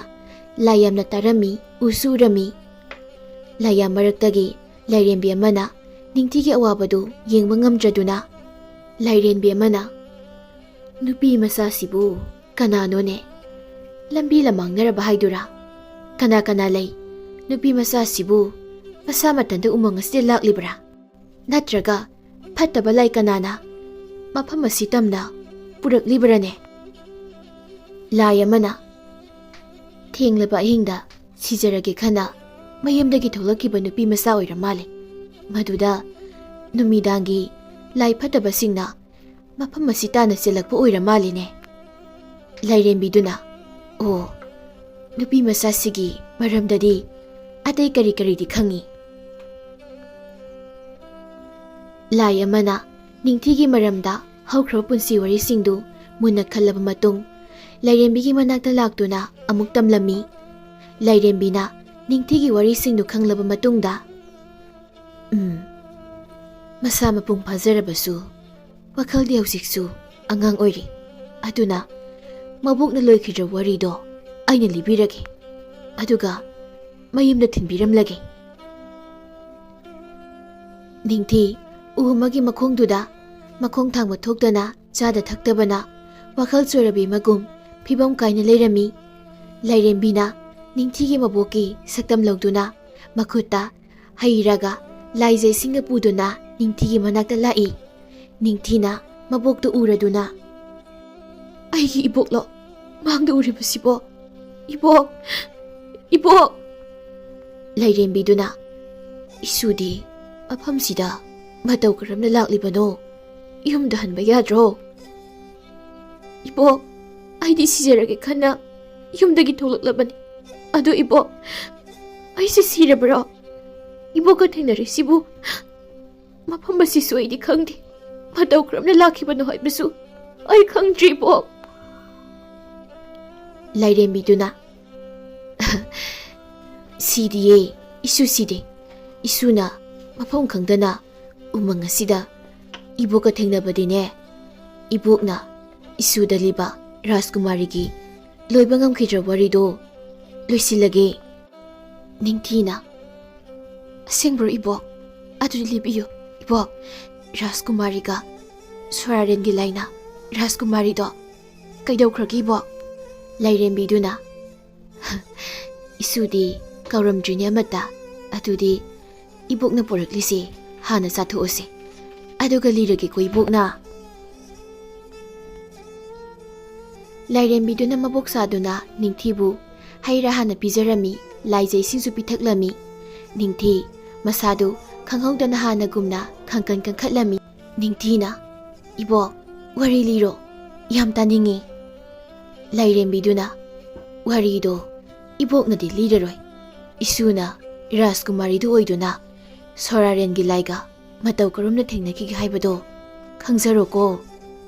ꯂꯥꯏ ꯌꯥꯝꯅ ꯇꯥꯔꯝꯃꯤ, ꯎꯁꯨ ꯎꯔꯝꯃꯤ꯫ ꯂꯥꯏꯌꯥꯝ ꯃꯔꯛꯇꯒꯤ ꯂꯥꯏꯔꯦꯝꯕꯤ ꯑꯃꯅ ꯅꯤꯡꯊꯤꯒꯤ ꯑꯋꯥꯕꯗꯨ ꯌꯦꯡꯕ ꯉꯝꯗ꯭ꯔꯗꯨꯅ ꯂꯥꯏꯔꯦꯝꯕꯤ ꯑꯃꯅ, "ꯅꯨꯄꯤ ꯃꯆꯥꯁꯤꯕꯨ ꯀꯅꯥꯅꯣꯅꯦ? ꯂꯝꯕꯤ ꯂꯃꯥꯡꯅꯔꯕ ꯍꯥꯏꯗꯨꯔꯥ? ꯀꯅꯥ ꯀꯅꯥ ꯂꯩ? ꯅꯨꯄꯤ ꯃꯆꯥꯁꯤꯕꯨ ꯃꯁꯥ ꯃꯊꯟꯇ ꯎꯃꯪ ꯑꯁꯤꯗ ꯂꯥꯛꯂꯤꯕ꯭ꯔꯥ? ꯅꯠꯇ꯭ꯔꯒ ꯐꯠꯇꯕ ꯂꯥꯏ ꯀꯅꯥꯅ ꯃꯐꯝ ꯑꯁꯤ ꯇꯝꯅ ꯄꯨꯔꯛꯂꯤꯕ꯭ꯔꯥꯅꯦ?" ꯂꯥꯏ ꯑꯃꯅ, "ꯊꯦꯡꯂꯕ ꯑꯍꯤꯡꯗ ꯁꯤꯖꯔꯒꯦ ꯈꯟꯅ ꯃꯌꯨꯝꯗꯒꯤ ꯊꯣꯛꯂꯛꯈꯤꯕ ꯅꯨꯄꯤ ꯃꯆꯥ ꯑꯣꯏꯔ ꯃꯥꯜꯂꯦ꯫ ꯃꯗꯨꯗ ꯅꯨꯃꯤꯗꯥꯡꯒꯤ ꯂꯥꯏ ꯐꯠꯇꯕꯁꯤꯡꯅ ꯃꯐꯝ ꯑꯁꯤ ꯇꯥꯟꯅ ꯆꯦꯜꯂꯛꯄ ꯑꯣꯏꯔ ꯃꯥꯜꯂꯤꯅꯦ꯫" ꯂꯥꯏꯔꯦꯝꯕꯤꯗꯨꯅ, "ꯑꯣ, ꯅꯨꯄꯤ ꯃꯆꯥꯁꯤꯒꯤ ꯃꯔꯝꯗꯗꯤ ꯑꯇꯩ ꯀꯔꯤ ꯀꯔꯤꯗꯤ ꯈꯪꯉꯤ?" ꯂꯥꯏ ꯑꯃꯅ ꯅꯤꯡꯊꯤꯒꯤ ꯃꯔꯝꯗ ꯍꯧꯈ꯭ꯔꯕ ꯄꯨꯟꯁꯤ ꯋꯥꯔꯤꯁꯤꯡꯗꯨ ꯃꯨꯟꯅ ꯈꯜꯂꯕ ꯃꯇꯨꯡ, ꯂꯥꯏꯔꯦꯝꯕꯤꯒꯤ ꯃꯅꯥꯛꯇ ꯂꯥꯛꯇꯨꯅ ꯑꯃꯨꯛ ꯇꯝꯂꯝꯃꯤ꯫ ꯂꯥꯏꯔꯦꯝꯕꯤꯅ ꯅꯤꯡꯊꯤꯒꯤ ꯋꯥꯔꯤꯁꯤꯡꯗꯨ ꯈꯪꯂꯕ ꯃꯇꯨꯡꯗ, "ꯎꯝ, ꯃꯁꯥ ꯃꯄꯨꯡ ꯐꯥꯖꯔꯕꯁꯨ ꯋꯥꯈꯜꯗꯤ ꯍꯧꯖꯤꯛꯁꯨ ꯑꯉꯥꯡ ꯑꯣꯏꯔꯤ꯫ ꯑꯗꯨꯅ ꯃꯕꯣꯛꯅ ꯂꯣꯏꯈꯤꯗ꯭ꯔꯕ ꯋꯥꯔꯤꯗꯣ ꯑꯩꯅ ꯂꯤꯕꯤꯔꯒꯦ꯫ ꯑꯗꯨꯒ ꯃꯌꯨꯝꯗ ꯊꯤꯟꯕꯤꯔꯝꯂꯒꯦ꯫" ꯅꯤꯡꯊꯤ ꯎ ꯑꯃꯒꯤ ꯃꯈꯣꯡꯗꯨꯗ ꯃꯈꯣꯡ ꯊꯥꯡꯕ ꯊꯣꯛꯇꯅ ꯆꯥꯗ ꯊꯛꯇꯕꯅ ꯋꯥꯈꯜ ꯆꯣꯏꯔꯕꯤ ꯑꯃꯒꯨꯝ ꯐꯤꯕꯝ ꯀꯥꯏꯅ ꯂꯩꯔꯝꯃꯤ꯫ ꯂꯥꯏꯔꯦꯝꯕꯤꯅ ꯅꯤꯡꯊꯤꯒꯤ ꯃꯕꯣꯛꯀꯤ ꯁꯛꯇꯝ ꯂꯧꯗꯨꯅ ꯃꯈꯨꯠꯇ ꯍꯩꯔꯒ ꯂꯥꯏꯖꯩꯁꯤꯡꯒ ꯄꯨꯗꯨꯅ ꯅꯤꯡꯊꯤꯒꯤ ꯃꯅꯥꯛꯇ ꯂꯥꯛꯏ꯫ ꯅꯤꯡꯊꯤꯅ ꯃꯕꯣꯛꯇꯨ ꯎꯔꯗꯨꯅ, "ꯑꯩꯒꯤ ꯏꯕꯣꯛꯂꯣ ꯃꯥꯡꯗ ꯎꯔꯤꯕꯁꯤꯕꯣ? ꯏꯕꯣꯛ! ꯏꯕꯣꯛ!" ꯂꯥꯏꯔꯦꯝꯕꯤꯗꯨꯅ, "ꯏꯁꯨꯗꯤ ꯃꯐꯝꯁꯤꯗ ꯃꯇꯧ ꯀꯔꯝꯅ ꯂꯥꯛꯂꯤꯕꯅꯣ? ꯌꯨꯝꯗ ꯍꯟꯕ ꯌꯥꯗ꯭ꯔꯣ?" "ꯏꯕꯣꯛ, ꯑꯩꯗꯤ ꯁꯤꯖꯔꯒꯦ ꯈꯟꯅ ꯌꯨꯝꯗꯒꯤ ꯊꯣꯛꯂꯛꯂꯕꯅꯤ꯫ ꯑꯗꯨ ꯏꯕꯣꯛ, ꯑꯩꯁꯦ ꯁꯤꯔꯕ꯭ꯔꯣ? ꯏꯕꯣꯛꯀ ꯊꯦꯡꯅꯔꯤꯁꯤꯕꯨ ꯃꯐꯝ ꯑꯁꯤꯁꯨ ꯑꯩꯗꯤ ꯈꯪꯗꯦ꯫ ꯃꯇꯧ ꯀꯔꯝꯅ ꯂꯥꯛꯈꯤꯕꯅꯣ ꯍꯥꯏꯕꯁꯨ ꯑꯩ ꯈꯪꯗ꯭ꯔꯤ, ꯏꯕꯣꯛ꯫" ꯂꯥꯏꯔꯦꯝꯕꯤꯗꯨꯅ, "ꯁꯤꯗꯤꯌꯦ, ꯏꯁꯨ ꯁꯤꯗꯦ꯫ ꯏꯁꯨꯅ ꯃꯐꯝ ꯈꯪꯗꯅ ꯎꯃꯪ ꯑꯁꯤꯗ ꯏꯕꯣꯛꯀ ꯊꯦꯡꯅꯕꯗꯤꯅꯦ, ꯏꯕꯣꯛꯅ ꯏꯁꯨꯗ ꯂꯤꯕ ꯔꯥꯖꯀꯨꯃꯥꯔꯤꯒꯤ ꯂꯣꯏꯕ ꯉꯝꯈꯤꯗ꯭ꯔ ꯋꯥꯔꯤꯗꯣ ꯂꯣꯏꯁꯤꯜꯂꯒꯦ꯫ ꯅꯤꯡꯊꯤꯅ, "ꯑꯁꯦꯡꯕ꯭ꯔꯣ ꯏꯕꯣꯛ? ꯑꯗꯨꯗꯤ ꯂꯤꯕꯤꯌꯨ ꯏꯕꯣꯛ, ꯔꯥꯖꯀꯨꯃꯥꯔꯤꯒ ꯁꯣꯔꯥꯔꯦꯟꯒꯤ ꯂꯥꯏꯅ ꯔꯥꯖꯀꯨꯃꯥꯔꯤꯗꯣ ꯀꯩꯗꯧꯈ꯭ꯔꯒꯦ ꯏꯕꯣꯛ?" ꯂꯥꯏꯔꯦꯝꯕꯤꯗꯨꯅ, "ꯏꯁꯨꯗꯤ ꯀꯧꯔꯝꯗ꯭ꯔꯤꯅꯦ ꯑꯃꯠꯇ꯫ ꯑꯗꯨꯗꯤ ꯏꯕꯣꯛꯅ ꯄꯨꯔꯛꯂꯤꯁꯦ ꯍꯥꯟꯅ ꯆꯥꯊꯣꯛꯑꯁꯤ, ꯑꯗꯨꯒ ꯂꯤꯔꯒꯦꯀꯣ ꯏꯕꯣꯛꯅ꯫" ꯂꯥꯏꯔꯦꯝꯕꯤꯗꯨꯅ ꯃꯕꯣꯛ ꯁꯥꯗꯨꯅ ꯅꯤꯡꯊꯤꯕꯨ ꯍꯩ ꯔꯥ ꯍꯥꯟꯅ ꯄꯤꯖꯔꯝꯃꯤ, ꯂꯥꯏꯖ ꯏꯁꯤꯡꯁꯨ ꯄꯤꯊꯛꯂꯝꯃꯤ꯫ ꯅꯤꯡꯊꯤ ꯃꯁꯥꯗꯨ ꯈꯪꯍꯧꯗꯅ ꯍꯥꯟꯅꯒꯨꯝꯅ ꯈꯪꯀꯟ ꯀꯟꯈꯠꯂꯝꯃꯤ꯫ ꯅꯤꯡꯊꯤꯅ, "ꯏꯕꯣꯛ, ꯋꯥꯔꯤ ꯂꯤꯔꯣ, ꯌꯥꯝ ꯇꯥꯅꯤꯡꯉꯤ꯫" ꯂꯥꯏꯔꯦꯝꯕꯤꯗꯨꯅ, "ꯋꯥꯔꯤꯗꯣ ꯏꯕꯣꯛꯅꯗꯤ ꯂꯤꯔꯔꯣꯏ꯫ ꯏꯁꯨꯅ ꯔꯥꯖꯀꯨꯃꯥꯔꯤꯗꯨ ꯑꯣꯏꯗꯨꯅ ꯁꯣꯔꯥꯔꯦꯟꯒꯤ ꯂꯥꯏꯒ ꯃꯇꯧ ꯀꯔꯝꯅ ꯊꯦꯡꯅꯈꯤꯒꯦ ꯍꯥꯏꯕꯗꯣ ꯈꯪꯖꯔꯣꯀꯣ꯫"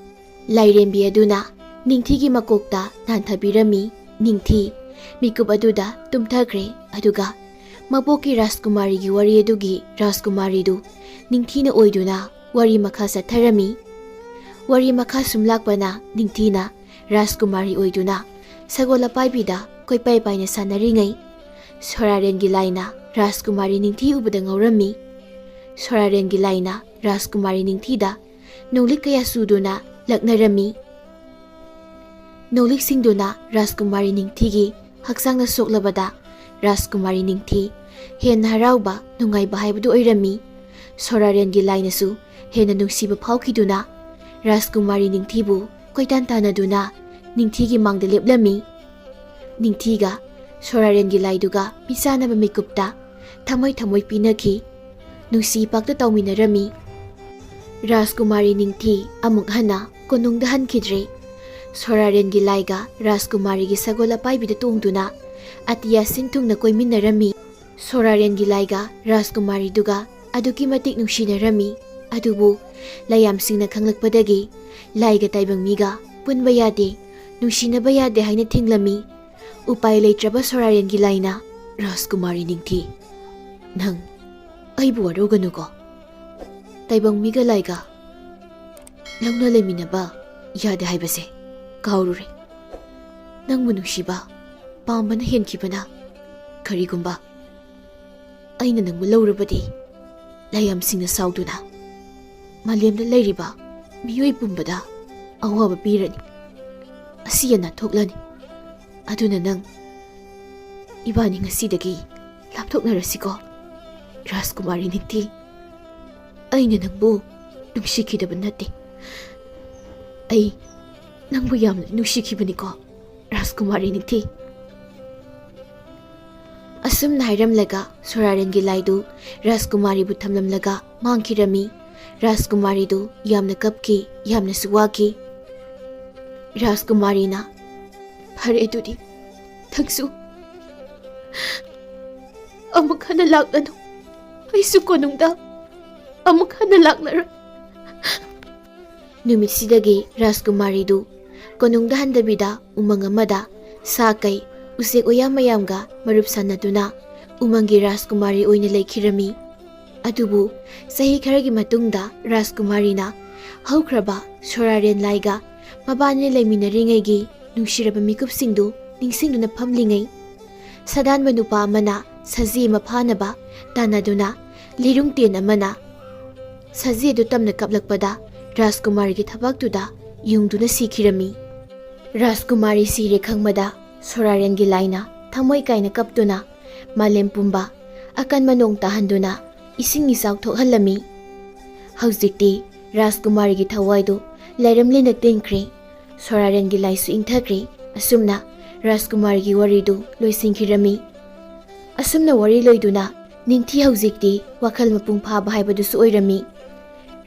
ꯂꯥꯏꯔꯦꯝꯕꯤ ꯑꯗꯨꯅ ꯅꯤꯡꯊꯤꯒꯤ ꯃꯀꯣꯛꯇ ꯅꯥꯟꯊꯕꯤꯔꯝꯃꯤ꯫ ꯅꯤꯡꯊꯤ ꯃꯤꯀꯨꯞ ꯑꯗꯨꯗ ꯇꯨꯝꯊꯈ꯭ꯔꯦ꯫ ꯑꯗꯨꯒ ꯃꯕꯣꯛꯀꯤ ꯔꯥꯖꯀꯨꯃꯥꯔꯤꯒꯤ ꯋꯥꯔꯤ ꯑꯗꯨꯒꯤ ꯔꯥꯖꯀꯨꯃꯥꯔꯤꯗꯨ ꯅꯤꯡꯊꯤꯅ ꯑꯣꯏꯗꯨꯅ ꯋꯥꯔꯤ ꯃꯈꯥ ꯆꯠꯊꯔꯝꯃꯤ꯫ ꯋꯥꯔꯤ ꯃꯈꯥ ꯁꯨꯝ ꯂꯥꯛꯄꯅ ꯅꯤꯡꯊꯤꯅ ꯔꯥꯖꯀꯨꯃꯥꯔꯤ ꯑꯣꯏꯗꯨꯅ ꯁꯒꯣꯜ ꯑꯄꯥꯏꯕꯤꯗ ꯀꯣꯏꯄꯥꯏ ꯄꯥꯏꯅ ꯁꯥꯟꯅꯔꯤꯉꯩ, ꯁꯣꯔꯥꯔꯦꯟꯒꯤ ꯂꯥꯏꯅ ꯔꯥꯖꯀꯨꯃꯥꯔꯤ ꯅꯤꯡꯊꯤ ꯎꯕꯗ ꯉꯥꯎꯔꯝꯃꯤ꯫ ꯁꯣꯔꯥꯔꯦꯟꯒꯤ ꯂꯥꯏꯅ ꯔꯥꯖꯀꯨꯃꯥꯔꯤ ꯅꯤꯡꯊꯤꯗ ꯅꯣꯡꯂꯤꯛ ꯀꯌꯥ ꯆꯨꯗꯨꯅ ꯂꯛꯅꯔꯝꯃꯤ꯫ ꯅꯣꯡꯂꯤꯛꯁꯤꯡꯗꯨꯅ ꯔꯥꯖꯀꯨꯃꯥꯔꯤ ꯅꯤꯡꯊꯤꯒꯤ ꯍꯛꯆꯥꯡꯗ ꯁꯣꯛꯂꯕꯗ ꯔꯥꯖꯀꯨꯃꯥꯔꯤ ꯅꯤꯡꯊꯤ ꯍꯦꯟꯅ ꯍꯔꯥꯎꯕ, ꯅꯨꯡꯉꯥꯏꯕ ꯍꯥꯏꯕꯗꯨ ꯑꯣꯏꯔꯝꯃꯤ꯫ ꯁꯣꯔꯥꯔꯦꯟꯒꯤ ꯂꯥꯏꯅꯁꯨ ꯍꯦꯟꯅ ꯅꯨꯡꯁꯤꯕ ꯐꯥꯎꯈꯤꯗꯨꯅ ꯔꯥꯖꯀꯨꯃꯥꯔꯤ ꯅꯤꯡꯊꯤꯕꯨ ꯀꯣꯏꯇꯥꯟ ꯇꯥꯟꯅꯗꯨꯅ ꯅꯤꯡꯊꯤꯒꯤ ꯃꯥꯡꯗ ꯂꯦꯞꯂꯝꯃꯤ꯫ ꯅꯤꯡꯊꯤꯒ ꯁꯣꯔꯥꯔꯦꯟꯒꯤ ꯂꯥꯏꯗꯨꯒ ꯃꯤꯆꯥꯟꯅꯕ ꯃꯤꯀꯨꯞꯇ ꯊꯃꯣꯏ ꯊꯃꯣꯏ ꯄꯤꯅꯈꯤ꯫ ꯅꯨꯡꯁꯤ ꯏꯄꯥꯛꯇ ꯇꯧꯃꯤꯟꯅꯔꯝꯃꯤ꯫ ꯔꯥꯖꯀꯨꯃꯥꯔꯤ ꯅꯤꯡꯊꯤ ꯑꯃꯨꯛ ꯍꯟꯅ ꯀꯣꯅꯨꯡꯗ ꯍꯟꯈꯤꯗ꯭ꯔꯦ꯫ ꯁꯣꯔꯥꯔꯦꯟꯒꯤ ꯂꯥꯏꯒ ꯔꯥꯖꯀꯨꯃꯥꯔꯤꯒꯤ ꯁꯒꯣꯜ ꯑꯄꯥꯏꯕꯤꯗ ꯇꯣꯡꯗꯨꯅ ꯑꯇꯤꯌꯥ ꯁꯤꯟ ꯊꯨꯡꯅ ꯀꯣꯏꯃꯤꯟꯅꯔꯝꯃꯤ꯫ ꯁꯣꯔꯥꯔꯦꯟꯒꯤ ꯂꯥꯏꯒ ꯔꯥꯖꯀꯨꯃꯥꯔꯤꯗꯨꯒ ꯑꯗꯨꯛꯀꯤ ꯃꯇꯤꯛ ꯅꯨꯡꯁꯤꯅꯔꯝꯃꯤ꯫ ꯑꯗꯨꯕꯨ ꯂꯥꯏꯌꯥꯝꯁꯤꯡꯅ ꯈꯪꯂꯛꯄꯗꯒꯤ ꯂꯥꯏꯒ ꯇꯥꯏꯕꯪ ꯃꯤꯒ ꯄꯨꯟꯕ ꯌꯥꯗꯦ, ꯅꯨꯡꯁꯤꯅꯕ ꯌꯥꯗꯦ ꯍꯥꯏꯅ ꯊꯤꯡꯂꯝꯃꯤ꯫ ꯎꯄꯥꯏ ꯂꯩꯇ꯭ꯔꯕ ꯁꯣꯔꯥꯔꯦꯟꯒꯤ ꯂꯥꯏꯅ, "ꯔꯥꯖꯀꯨꯃꯥꯔꯤ ꯅꯤꯡꯊꯤ, ꯅꯪ ꯑꯩꯕꯨ ꯋꯥꯔꯧꯒꯅꯨꯀꯣ꯫ ꯇꯥꯏꯕꯪ ꯃꯤꯒ ꯂꯥꯏꯒ ꯂꯧꯅ ꯂꯩꯃꯤꯟꯅꯕ ꯌꯥꯗꯦ ꯍꯥꯏꯕꯁꯦ ꯀꯥꯎꯔꯨꯔꯦ꯫ ꯅꯪꯕꯨ ꯅꯨꯡꯁꯤꯕ ꯄꯥꯝꯕꯅ ꯍꯦꯟꯈꯤꯕꯅ, ꯀꯔꯤꯒꯨꯝꯕ ꯑꯩꯅ ꯅꯪꯕꯨ ꯂꯧꯔꯕꯗꯤ, ꯂꯥꯏꯌꯥꯝꯁꯤꯡꯅ ꯁꯥꯎꯗꯨꯅ ꯃꯥꯂꯦꯝꯗ ꯂꯩꯔꯤꯕ ꯃꯤꯑꯣꯏ ꯄꯨꯝꯕꯗ ꯑꯋꯥꯕ ꯄꯤꯔꯅꯤ꯫ ꯑꯁꯤ ꯑꯅꯥ ꯊꯣꯛꯂꯅꯤ꯫ ꯑꯗꯨꯅ ꯅꯪ, ꯏꯕꯥꯅꯤ ꯉꯁꯤꯗꯒꯤ ꯂꯥꯞꯊꯣꯛꯅꯔꯁꯤꯀꯣ꯫ ꯔꯥꯖꯀꯨꯃꯥꯔꯤ ꯅꯤꯡꯊꯤ, ꯑꯩꯅ ꯅꯪꯕꯨ ꯅꯨꯡꯁꯤꯈꯤꯗꯕ ꯅꯠꯇꯦ꯫ ꯑꯩ ꯅꯪꯕꯨ ꯌꯥꯝꯅ ꯅꯨꯡꯁꯤꯈꯤꯕꯅꯤꯀꯣ, ꯔꯥꯖꯀꯨꯃꯥꯔꯤ ꯅꯤꯡꯊꯤ꯫ ꯑꯁꯨꯝꯅ ꯍꯥꯏꯔꯝꯂꯒ ꯁꯣꯔꯥꯔꯦꯟꯒꯤ ꯂꯥꯏꯗꯨ ꯔꯥꯖꯀꯨꯃꯥꯔꯤꯕꯨ ꯊꯝꯂꯝꯂꯒ ꯃꯥꯡꯈꯤꯔꯝꯃꯤ꯫ ꯔꯥꯖꯀꯨꯃꯥꯔꯤꯗꯨ ꯌꯥꯝꯅ ꯀꯞꯈꯤ, ꯌꯥꯝꯅꯁꯨ ꯋꯥꯈꯤ꯫ ꯔꯥꯖꯀꯨꯃꯥꯔꯤꯅ, "ꯐꯔꯦ, ꯑꯗꯨꯗꯤ ꯅꯪꯁꯨ ꯑꯃꯨꯛ ꯍꯟꯅ ꯂꯥꯛꯂꯅꯨ꯫ ꯑꯩꯁꯨ ꯀꯣꯅꯨꯡꯗ ꯑꯃꯨꯛ ꯍꯟꯅ ꯂꯥꯛꯂꯔꯣꯏ꯫" ꯅꯨꯃꯤꯠꯁꯤꯗꯒꯤ ꯔꯥꯖꯀꯨꯃꯥꯔꯤꯗꯨ ꯀꯣꯅꯨꯡꯗ ꯍꯟꯗꯕꯤꯗ ꯎꯃꯪ ꯑꯃꯗ ꯁꯥ ꯀꯩ, ꯎꯆꯦꯛ ꯋꯥꯌꯥ ꯃꯌꯥꯝꯒ ꯃꯔꯨꯞ ꯁꯥꯟꯅꯗꯨꯅ ꯎꯃꯪꯒꯤ ꯔꯥꯖꯀꯨꯃꯥꯔꯤ ꯑꯣꯏꯅ ꯂꯩꯈꯤꯔꯝꯃꯤ꯫ ꯑꯗꯨꯕꯨ ꯆꯍꯤ ꯈꯔꯒꯤ ꯃꯇꯨꯡꯗ ꯔꯥꯖꯀꯨꯃꯥꯔꯤꯅ ꯍꯧꯈ꯭ꯔꯕ ꯁꯣꯔꯥꯔꯦꯟ ꯂꯥꯏꯒ ꯃꯕꯥꯅꯤ ꯂꯩꯃꯤꯟꯅꯔꯤꯉꯩꯒꯤ ꯅꯨꯡꯁꯤꯔꯕ ꯃꯤꯀꯨꯞꯁꯤꯡꯗꯨ ꯅꯤꯡꯁꯤꯡꯗꯨꯅ ꯐꯝꯂꯤꯉꯩ, ꯁꯥꯗꯥꯟꯕ ꯅꯨꯄꯥ ꯑꯃꯅ ꯁꯖꯤ ꯑꯃ ꯐꯥꯅꯕ ꯇꯥꯟꯅꯗꯨꯅ ꯂꯤꯔꯨꯡ ꯇꯦꯟ ꯑꯃꯅ ꯁꯖꯤ ꯑꯗꯨ ꯇꯝꯅ ꯀꯥꯞꯂꯛꯄꯗ ꯔꯥꯖꯀꯨꯃꯥꯔꯤꯒꯤ ꯊꯕꯥꯛꯇꯨꯗ ꯌꯨꯡꯗꯨꯅ ꯁꯤꯈꯤꯔꯝꯃꯤ꯫ ꯔꯥꯖꯀꯨꯃꯥꯔꯤ ꯁꯤꯔꯦ ꯈꯪꯕꯗ ꯁꯣꯔꯥꯔꯦꯟꯒꯤ ꯂꯥꯏꯅ ꯊꯃꯣꯏ ꯀꯥꯏꯅ ꯀꯞꯇꯨꯅ ꯃꯥꯂꯦꯝ ꯄꯨꯝꯕ ꯑꯀꯟꯕ ꯅꯣꯡ ꯇꯥꯍꯟꯗꯨꯅ ꯏꯁꯤꯡ ꯏꯆꯥꯎ ꯊꯣꯛꯍꯜꯂꯝꯃꯤ꯫ ꯍꯧꯖꯤꯛꯇꯤ ꯔꯥꯖꯀꯨꯃꯥꯔꯤꯒꯤ ꯊꯋꯥꯏꯗꯨ ꯂꯩꯔꯝꯂꯦꯅ ꯇꯤꯟꯈ꯭ꯔꯦ꯫ ꯁꯣꯔꯥꯔꯦꯟꯒꯤ ꯂꯥꯏꯁꯨ ꯏꯪꯊꯈ꯭ꯔꯦ꯫ ꯑꯁꯨꯝꯅ ꯔꯥꯖꯀꯨꯃꯥꯔꯤꯒꯤ ꯋꯥꯔꯤꯗꯨ ꯂꯣꯏꯁꯤꯟꯈꯤꯔꯝꯃꯤ꯫ ꯑꯁꯨꯝꯅ ꯋꯥꯔꯤ ꯂꯣꯏꯗꯨꯅ ꯅꯤꯡꯊꯤ ꯍꯧꯖꯤꯛꯇꯤ ꯋꯥꯈꯜ ꯃꯄꯨꯡ ꯐꯥꯕ ꯍꯥꯏꯕꯗꯨꯁꯨ ꯑꯣꯏꯔꯝꯃꯤ꯫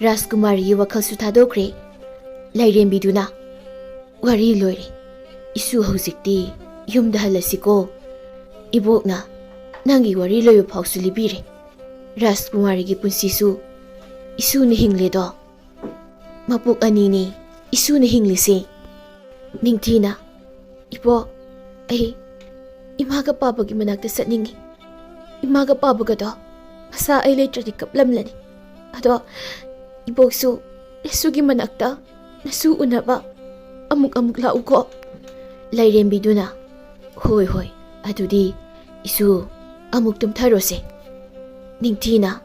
ꯔꯥꯖꯀꯨꯃꯥꯔꯤꯒꯤ ꯋꯥꯈꯜꯁꯨ ꯊꯥꯗꯣꯛꯈ꯭ꯔꯦ꯫ ꯂꯥꯏꯔꯦꯝꯕꯤꯗꯨꯅ, "ꯋꯥꯔꯤ ꯂꯣꯏꯔꯦ꯫ ꯏꯁꯨ ꯍꯧꯖꯤꯛꯇꯤ ꯌꯨꯝꯗ ꯍꯜꯂꯁꯤꯀꯣ꯫ ꯏꯕꯣꯛꯅ ꯅꯪꯒꯤ ꯋꯥꯔꯤ ꯂꯣꯏꯕ ꯐꯥꯎꯁꯨ ꯂꯤꯕꯤꯔꯦ꯫ ꯔꯥꯖꯀꯨꯃꯥꯔꯤꯒꯤ ꯄꯨꯟꯁꯤꯁꯨ ꯏꯁꯨꯅ ꯍꯤꯡꯂꯦꯗꯣ꯫ ꯃꯄꯣꯛ ꯑꯅꯤꯅꯦ ꯏꯁꯨꯅ ꯍꯤꯡꯂꯤꯁꯦ꯫" ꯅꯤꯡꯊꯤꯅ, "ꯏꯕꯣꯛ, ꯑꯩ ꯏꯃꯥꯒ ꯄꯥꯕꯒꯤ ꯃꯅꯥꯛꯇ ꯆꯠꯅꯤꯡꯉꯤ꯫ ꯏꯃꯥꯒ ꯄꯥꯕꯒꯗꯣ ꯃꯁꯥ ꯑꯩ ꯂꯩꯇ꯭ꯔꯗꯤ ꯀꯞꯂꯝꯂꯅꯤ꯫ ꯑꯗꯣ ꯏꯕꯣꯛꯁꯨ ꯅꯁꯨꯒꯤ ꯃꯅꯥꯛꯇ ꯅꯁꯨ ꯎꯅꯕ ꯑꯃꯨꯛ ꯑꯃꯨꯛ ꯂꯥꯛꯎꯀꯣ꯫ ꯂꯥꯏꯔꯦꯝꯕꯤꯗꯨꯅ, "ꯍꯣꯏ, ꯍꯣꯏ, ꯑꯗꯨꯗꯤ ꯏꯁꯨ ꯑꯃꯨꯛ ꯇꯨꯝꯊꯔꯣꯁꯦ꯫" ꯅꯤꯡꯊꯤꯅ,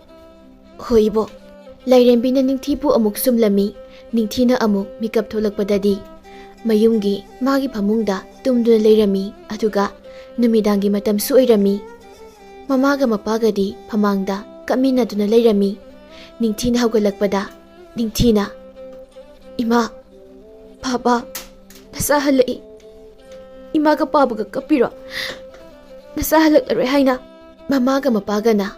"ꯍꯣꯏ ꯏꯕꯣꯛ꯫" ꯂꯥꯏꯔꯦꯝꯕꯤꯅ ꯅꯤꯡꯊꯤꯕꯨ ꯑꯃꯨꯛ ꯁꯨꯝꯂꯝꯃꯤ꯫ ꯅꯤꯡꯊꯤꯅ ꯑꯃꯨꯛ ꯃꯤꯀꯞ ꯊꯣꯛꯂꯛꯄꯗꯗꯤ ꯃꯌꯨꯝꯒꯤ ꯃꯥꯒꯤ ꯐꯃꯨꯡꯗ ꯇꯨꯝꯗꯨꯅ ꯂꯩꯔꯝꯃꯤ꯫ ꯑꯗꯨꯒ ꯅꯨꯃꯤꯗꯥꯡꯒꯤ ꯃꯇꯝꯁꯨ ꯑꯣꯏꯔꯝꯃꯤ꯫ ꯃꯃꯥꯒ ꯃꯄꯥꯒꯗꯤ ꯐꯃꯥꯡꯗ ꯀꯞꯃꯤꯟꯅꯗꯨꯅ ꯂꯩꯔꯝꯃꯤ꯫ ꯅꯤꯡꯊꯤꯅ ꯍꯧꯒꯠꯂꯛꯄꯗ ꯅꯤꯡꯊꯤꯅ, "ꯏꯃꯥ, ꯕꯥꯕꯥ, ꯅꯁꯥ ꯍꯜꯂꯛꯏ꯫ ꯏꯃꯥꯒ ꯄꯥꯕꯒ ꯀꯞꯄꯤꯔꯣ? ꯅꯁꯥ ꯍꯜꯂꯛꯂꯔꯣꯏ ꯍꯥꯏꯅ?" ꯃꯃꯥꯒ ꯃꯄꯥꯒꯅ,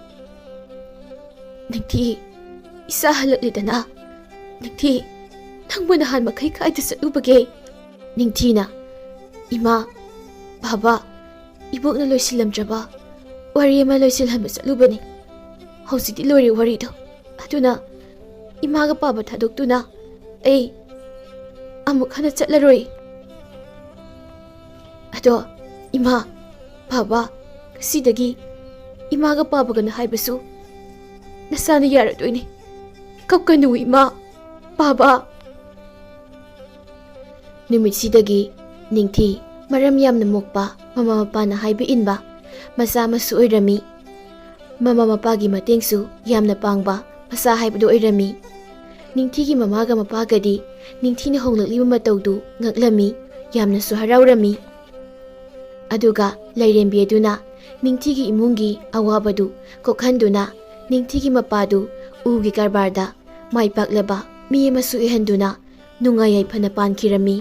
"ꯅꯤꯡꯊꯤ, ꯏꯁꯥ ꯍꯜꯂꯛꯂꯤꯗꯅ꯫ ꯅꯤꯡꯊꯤ, ꯅꯪꯕꯨ ꯅꯍꯥꯟ ꯃꯈꯩ ꯀꯥꯏꯗ ꯆꯠꯂꯨꯕꯒꯦ?" ꯅꯤꯡꯊꯤꯅ, "ꯏꯃꯥ, ꯕꯥꯕꯥ, ꯏꯕꯣꯛꯅ ꯂꯣꯏꯁꯤꯜꯂꯝꯗ꯭ꯔꯕ ꯋꯥꯔꯤ ꯑꯃ ꯂꯣꯏꯁꯤꯜꯍꯟꯕ ꯆꯠꯂꯨꯕꯅꯤ꯫ ꯍꯧꯖꯤꯛꯇꯤ ꯂꯣꯏꯔꯦ ꯋꯥꯔꯤꯗꯣ꯫ ꯑꯗꯨꯅ ꯏꯃꯥꯒ ꯄꯥꯕ ꯊꯥꯗꯣꯛꯇꯨꯅ ꯑꯩ ꯑꯃꯨꯛ ꯍꯟꯅ ꯆꯠꯂꯔꯣꯏ꯫ ꯑꯗꯣ ꯏꯃꯥ, ꯕꯥꯕꯥ, ꯉꯁꯤꯗꯒꯤ ꯏꯃꯥꯒ ꯄꯥꯕꯒꯅ ꯍꯥꯏꯕꯁꯨ ꯅꯁꯥꯅ ꯌꯥꯔꯗꯣꯏꯅꯤ꯫ ꯀꯞꯀꯅꯨ ꯏꯃꯥ, ꯕꯥꯕꯥ꯫" ꯅꯨꯃꯤꯠꯁꯤꯗꯒꯤ ꯅꯤꯡꯊꯤ ꯃꯔꯝ ꯌꯥꯝꯅ ꯃꯣꯛꯄ, ꯃꯃꯥ ꯃꯄꯥꯅ ꯍꯥꯏꯕ ꯏꯟꯕ ꯃꯆꯥ ꯑꯃꯁꯨ ꯑꯣꯏꯔꯝꯃꯤ꯫ ꯃꯃꯥ ꯃꯄꯥꯒꯤ ꯃꯇꯦꯡꯁꯨ ꯌꯥꯝꯅ ꯄꯥꯡꯕ ꯃꯆꯥ ꯍꯥꯏꯕꯗꯨ ꯑꯣꯏꯔꯝꯃꯤ꯫ ꯅꯤꯡꯊꯤꯒꯤ ꯃꯃꯥꯒ ꯃꯄꯥꯒꯗꯤ ꯅꯤꯡꯊꯤꯅ ꯍꯣꯡꯂꯛꯂꯤꯕ ꯃꯇꯧꯗꯨ ꯉꯛꯂꯝꯃꯤ, ꯌꯥꯝꯅꯁꯨ ꯍꯔꯥꯎꯔꯝꯃꯤ꯫ ꯑꯗꯨꯒ ꯂꯥꯏꯔꯦꯝꯕꯤ ꯑꯗꯨꯅ ꯅꯤꯡꯊꯤꯒꯤ ꯏꯃꯨꯡꯒꯤ ꯑꯋꯥꯕꯗꯨ ꯀꯣꯛꯍꯟꯗꯨꯅ ꯅꯤꯡꯊꯤꯒꯤ ꯃꯄꯥꯗꯨ ꯎꯒꯤ ꯀꯔꯕꯥꯔꯗ ꯃꯥꯏ ꯄꯥꯛꯂꯕ ꯃꯤ ꯑꯃꯁꯨ ꯑꯣꯏꯍꯟꯗꯨꯅ ꯅꯨꯡꯉꯥꯏ ꯌꯥꯏꯐꯅ ꯄꯥꯟꯈꯤꯔꯝꯃꯤ꯫